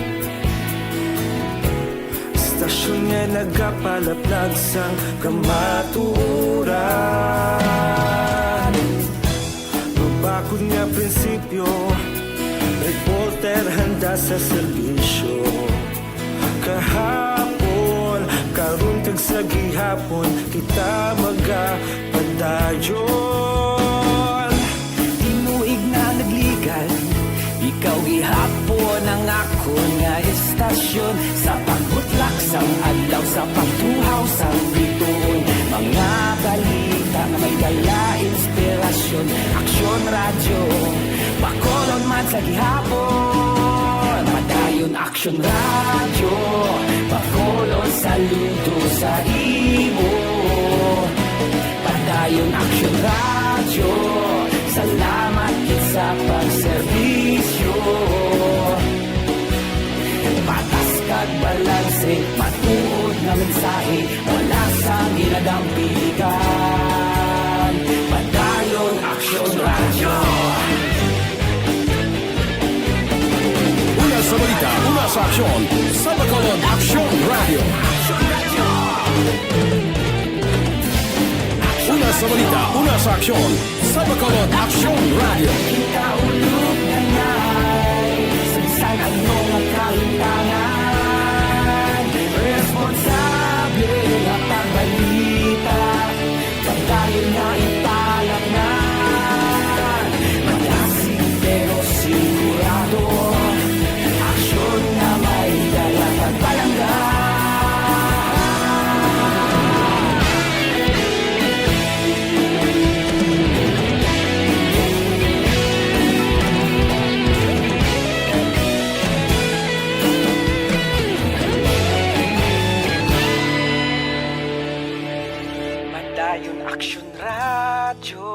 Estasyon nga nagapalaplag sang kamatuoran. Mabakod nga prinsipyo, reporter handa sa serbisyo. Kahapon, karon kag sa gihapon, kita magapadayon. Tinuig na nagligan, ikaw gihapon ang akon nga estasyon. Sa pagbutlak sang adlaw, sa pagtuhaw sang bituon, mga balita nga may dala inspirasyon. Aksyon Radyo, Bacolod man sa gihapon. Padayon Aksyon Radyo, Bacolod, saludo sa imo. Padayon Aksyon Radyo, salamat gid sa pagserbisyo. Patas kag balanse, matuod nga mensahe, wala sang ginadampigan. Padayon Aksyon Radyo. Una sa balita, una sa aksyon, sa Bacolod Aksyon Radyo. Una sa balita, una sa aksyon, sa Bacolod Aksyon Radyo. Kita ulog na ngay, sa bisan ano nga kalimtangan, responsable nga pagbalita. Padayon nga ipalapnan, malasig pero sigurado, aksyon nga may dala kag palangga. Padayon Aksyon Radyo,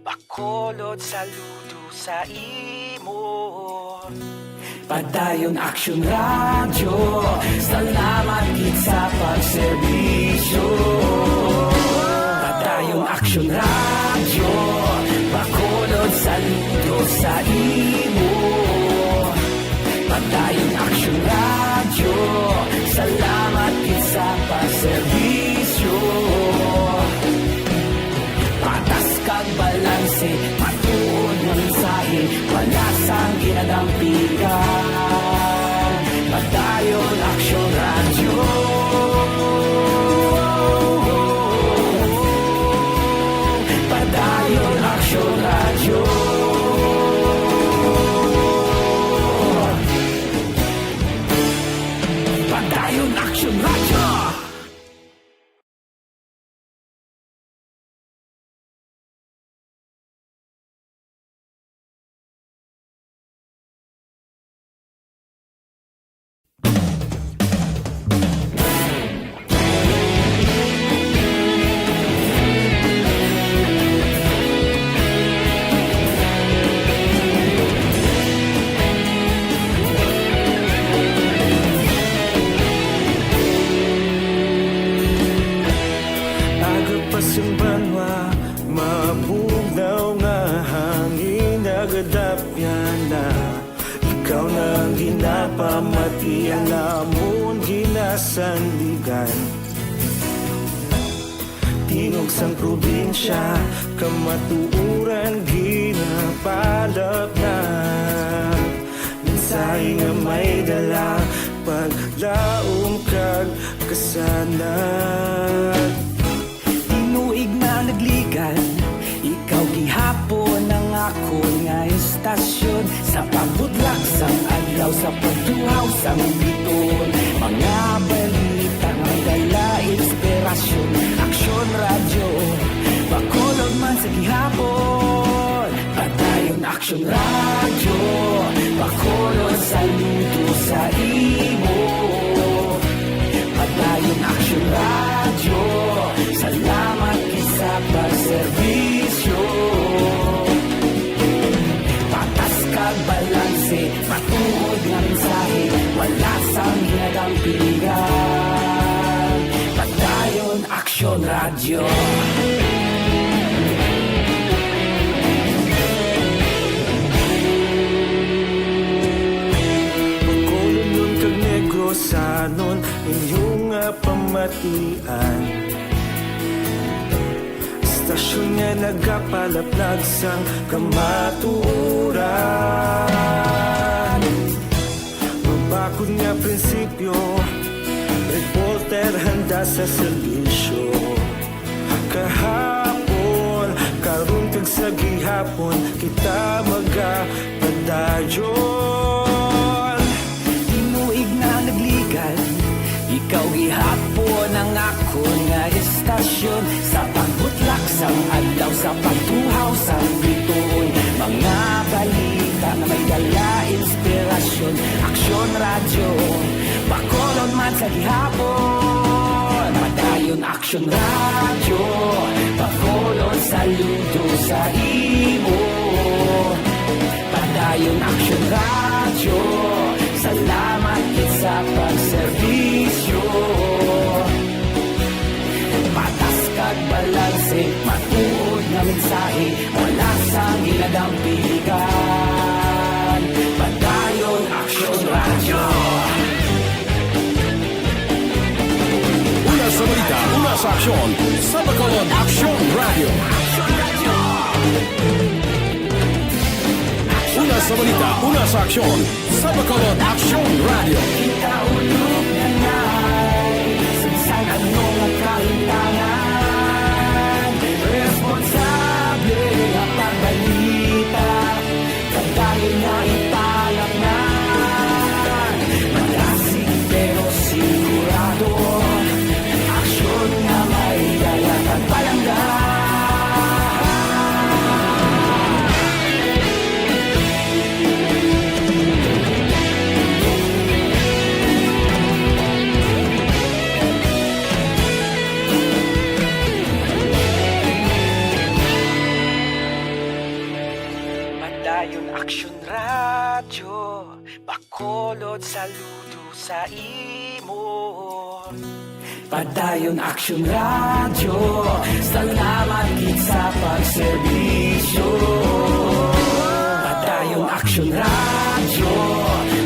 Bacolod, saludo sa imo. Padayon Aksyon Radyo, salamat gid sa pagserbisyo. Padayon Aksyon Radyo, Bacolod, saludo sa imo. Padayon Aksyon Radyo, salamat gid sa pagserbisyo. Patas kag balanse, matuod nga mensahe, wala sang ginadampigan. Padayon Aksyon Radyo. Padayon Aksyon Radyo. Padayon Aksyon Radyo. Aga pa sing banwa, mabugnaw nga hangin nagadapyan na. Ikaw na ang ginapamatian, amon ginasandigan. Tingog sang probinsya, kamatuoran ginapalapnag. Mensahe nga may dala, paglaom kag kasanag. Tinuig na nagligan, ikaw gihapon ang akon nga estasyon. Sa pagbutlak sang adlaw, sa pagtuhaw sang bituon, mga balita may dala inspirasyon. Aksyon Radyo, Bacolod man sa gihapon. Padayon Aksyon Radyo, Bacolod saludo sa imo. Padayon Aksyon Radyo, salamat gid sa pagserbisyo. Patas kag balanse, matuod nga mensahe, wala sang ginadampigan. Padayon Aksyon Radyo. Bacolodnon kag Negrosanon, inyo nga pamatian. Istasyon nga nagapalaplag sang kamatuoran. Mabakod nga prinsipyo, reporter handa sa serbisyo. Kahapon, karon kag sa gihapon, kita magapadayon. Tinuig na nagligad, ikaw gihapon ang akon nga istasyon. Sa pagbutlak sang adlaw, sa pagtuhaw sang bituon, mga balita nga may dala inspirasyon. Aksyon Radyo, Bacolod man sa gihapon. Padayon Aksyon Radyo, Bacolod saludo sa imo. Padayon Aksyon Radyo, salamat gid sa pagserbisyo. Patas kag balanse, matuod nga mensahe, wala sang ginadampigan. Padayon Aksyon Radyo. Una sa balita, una sa aksyon, sa Bacolod Aksyon Radyo. Una sa balita, una sa aksyon, sa Bacolod Aksyon Radyo. Kita ulog na nai, sa bisan ano nga kahimtangan, responsable nga pagbalita. Padayon nga italaknan, madasig pero sigurado, aksyon nga may dala kag palangga. Padayon Aksyon Radyo, Bacolod saludo sa imo. Padayon Aksyon Radyo, salamat gid sa pagserbisyo. Padayon Aksyon Radyo,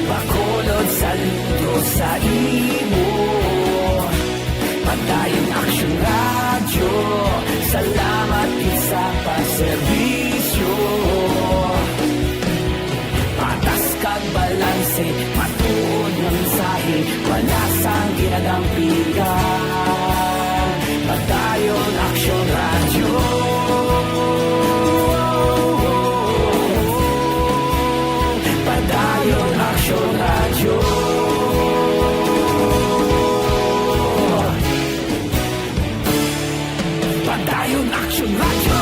Bacolod saludo sa imo. Padayon Aksyon Radyo, salamat gid sa pagserbisyo. Patas kag balanse, matuod nga mensahe, wala sang ginadampigan. Padayon Aksyon Radyo. Padayon Aksyon Radyo. Padayon Aksyon Radyo.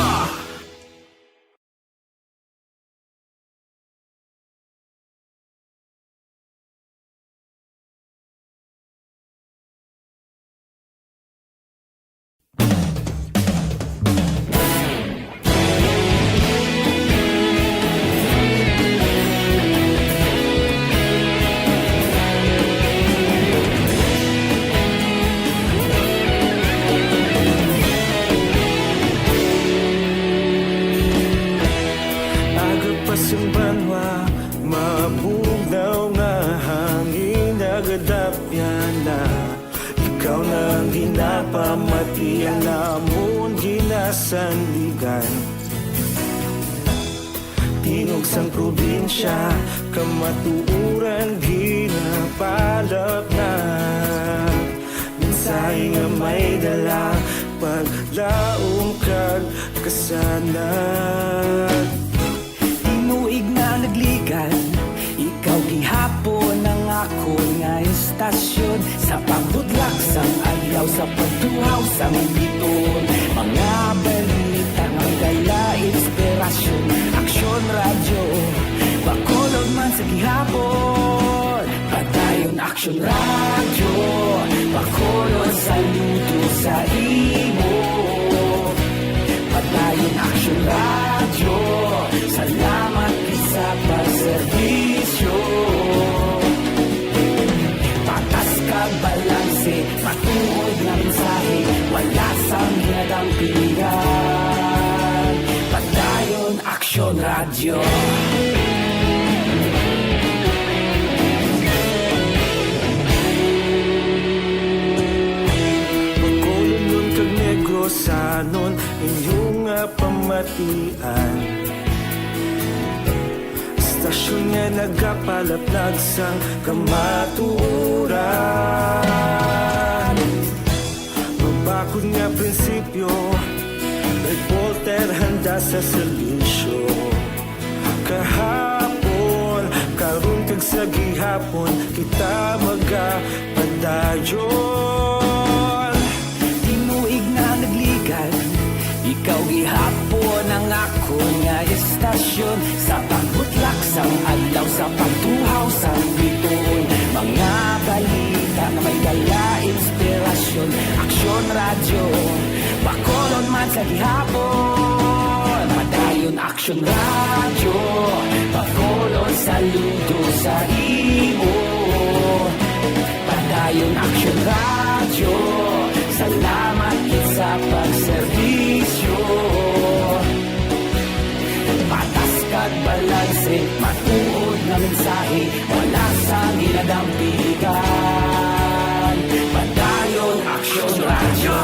Aga pa sang banwa, mabugnaw nga hangin, nagadapyan na. Ikaw na ang ginapamatian namon, ginasandigan. Tingog sang probinsya, kamatuoran ginapalapnag. Mensahe nga may dala, paglaom kag kasanag. Tinuig na nagligad, ikaw gihapon ang akon nga istasyon. Sa pagbutlak sang adlaw, sa pagtu- Uhaw sa Biton, mga balita nga may dala inspirasyon. Aksyon Radyo, Bacolod man sa gihapon. Padayon Aksyon Radyo, Bacolod saludo sa imo. Padayon Aksyon Radyo, salamat gid sa pagserbisyo. Patas kag balanse, matuod nga mensahe, wala sang ginadampigan. Padayon Aksyon Radyo. Bacolodnon kag Negrosanon, inyo nga pamatian. Istasyon nga nagapalaplag sang kamatuoran. Mabakod nga prinsipyo, reporter handa sa serbisyo. Kahapon, karon kag sa gihapon, kita magapadayon. Tinuig na nagligad, ikaw gihapon ang akon nga istasyon. Sa pagbutlak sang adlaw, sa pagtuhaw sang bituon, mga balita nga may dala inspirasyon. Aksyon Radyo, Bacolod man sa gihapon. Padayon Aksyon Radyo, Bacolod saludo sa imo. Padayon Aksyon Radyo, salamat gid sa pagserbisyo. Patas kag balanse, matuod nga mensahe, wala sang ginadampigan. Padayon Aksyon Radyo.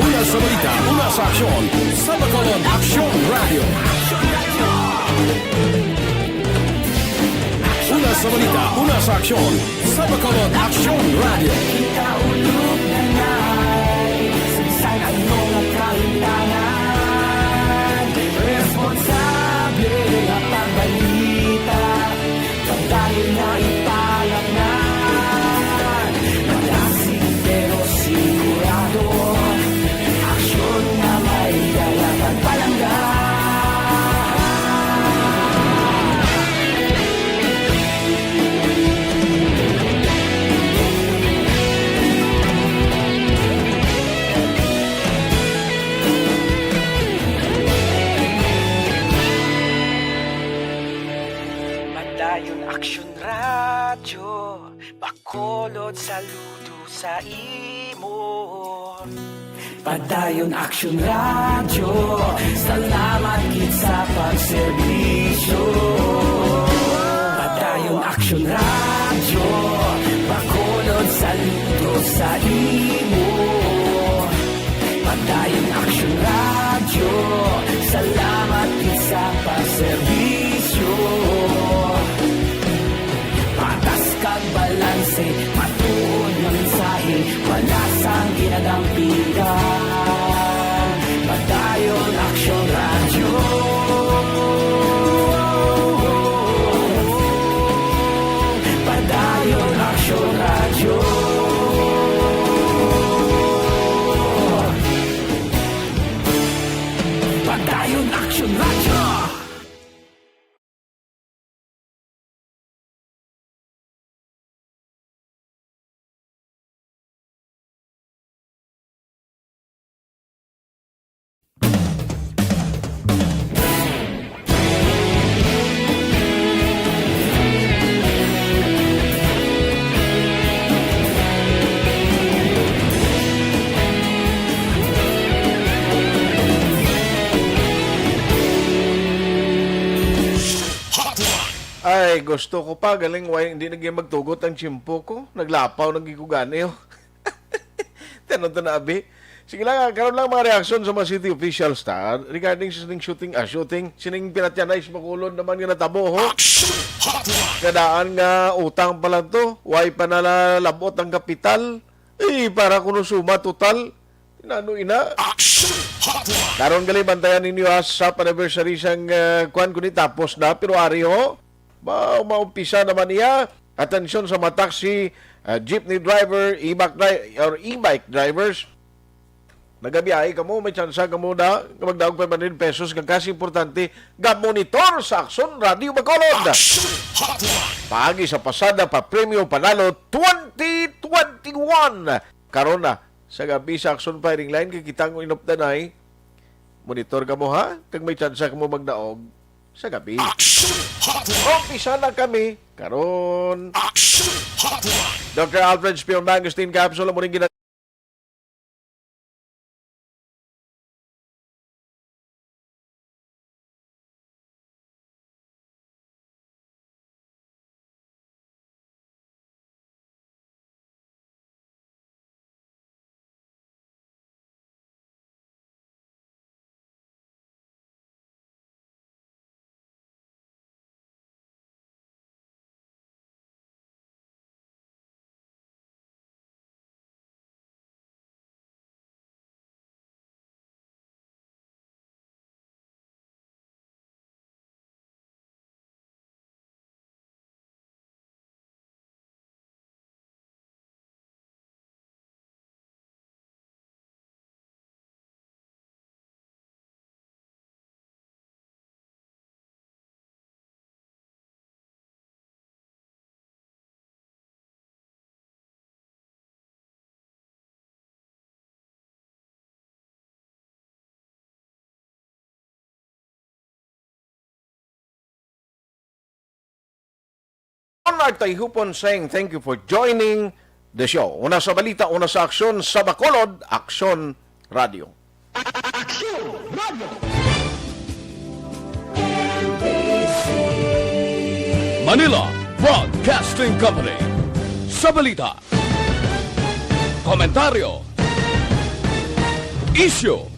Una sa balita, una sa aksyon, sa Bacolod Aksyon Radyo. Una sa balita, una sa aksyon, sa Bacolod Aksyon Radyo. Kita ulog na nai, sa bisan ano nga kalimtangan, responsable nga pagbalita. Padayon na ipalatnan, malasig pero sigurado. Aksyon nga may dala kag palangga. Padayon Aksyon Radyo, Bacolod saludo sa imo. Padayon Aksyon Radyo, salamat gid sa pagserbisyo. Padayon Aksyon Radyo, Bacolod saludo sa imo. Padayon Aksyon Radyo, salamat gid sa pagserbisyo. Patas kag balanse, matuod nga mensahe, wala sang ginadampigan. Padayon Aksyon Radyo. Padayon Aksyon Radyo. Padayon Aksyon Radyo. Ay, gusto ko pa, galing, way, hindi na gyud magtugot ang tiyempo ko. Naglapaw na gyud ko gani, oh. Tanan to na, abi. Sige lang, ah, karon lang mga reaksyon sa mga city officials ta, regarding sa sining shooting, ah, shooting, sining pinatyanay sa Bacolod naman nga natabo, ho. Action Hotline. Kadaan nga utang pa lang to, way pa nalabot ang kapital. Eh, para kuno suma total. Nano ina? Action Hotline. Karon gali, bantayan ninyo, ha, sa anniversary sang, ah, kwan, kundi tapos na, pero ari, ho. Ba, maumpisa naman iya. Atensyon sa mga taxi, ah, jeepney driver, e-bike dri-, or e-bike drivers. Nagabiyahe kamo, may tsansa kamo na nga magdaog five hundred pesos nga cash. Importante, ga-monitor sa Aksyon Radio Bacolod. Aksyon Hotline. Paagi sa pasada pa premyo panalo twenty twenty-one. Karon na, sa gabi sa Aksyon Firing Line, kay kita ang inupdanay. Monitor kamo, ha? Kag may tsansa kamo magdaog sa gabi. Aksyon Hotline. Umpisa na kami karon. Aksyon Hotline. Doctor Alfred Spion Mangosteen Capsule, amo ning gina- Art Tayhupon saying thank you for joining the show. Una sa balita, una sa aksyon, sa Bacolod, Aksyon Radio. Aksyon Radio. Manila Broadcasting Company. Sa balita, komentaryo, isyu,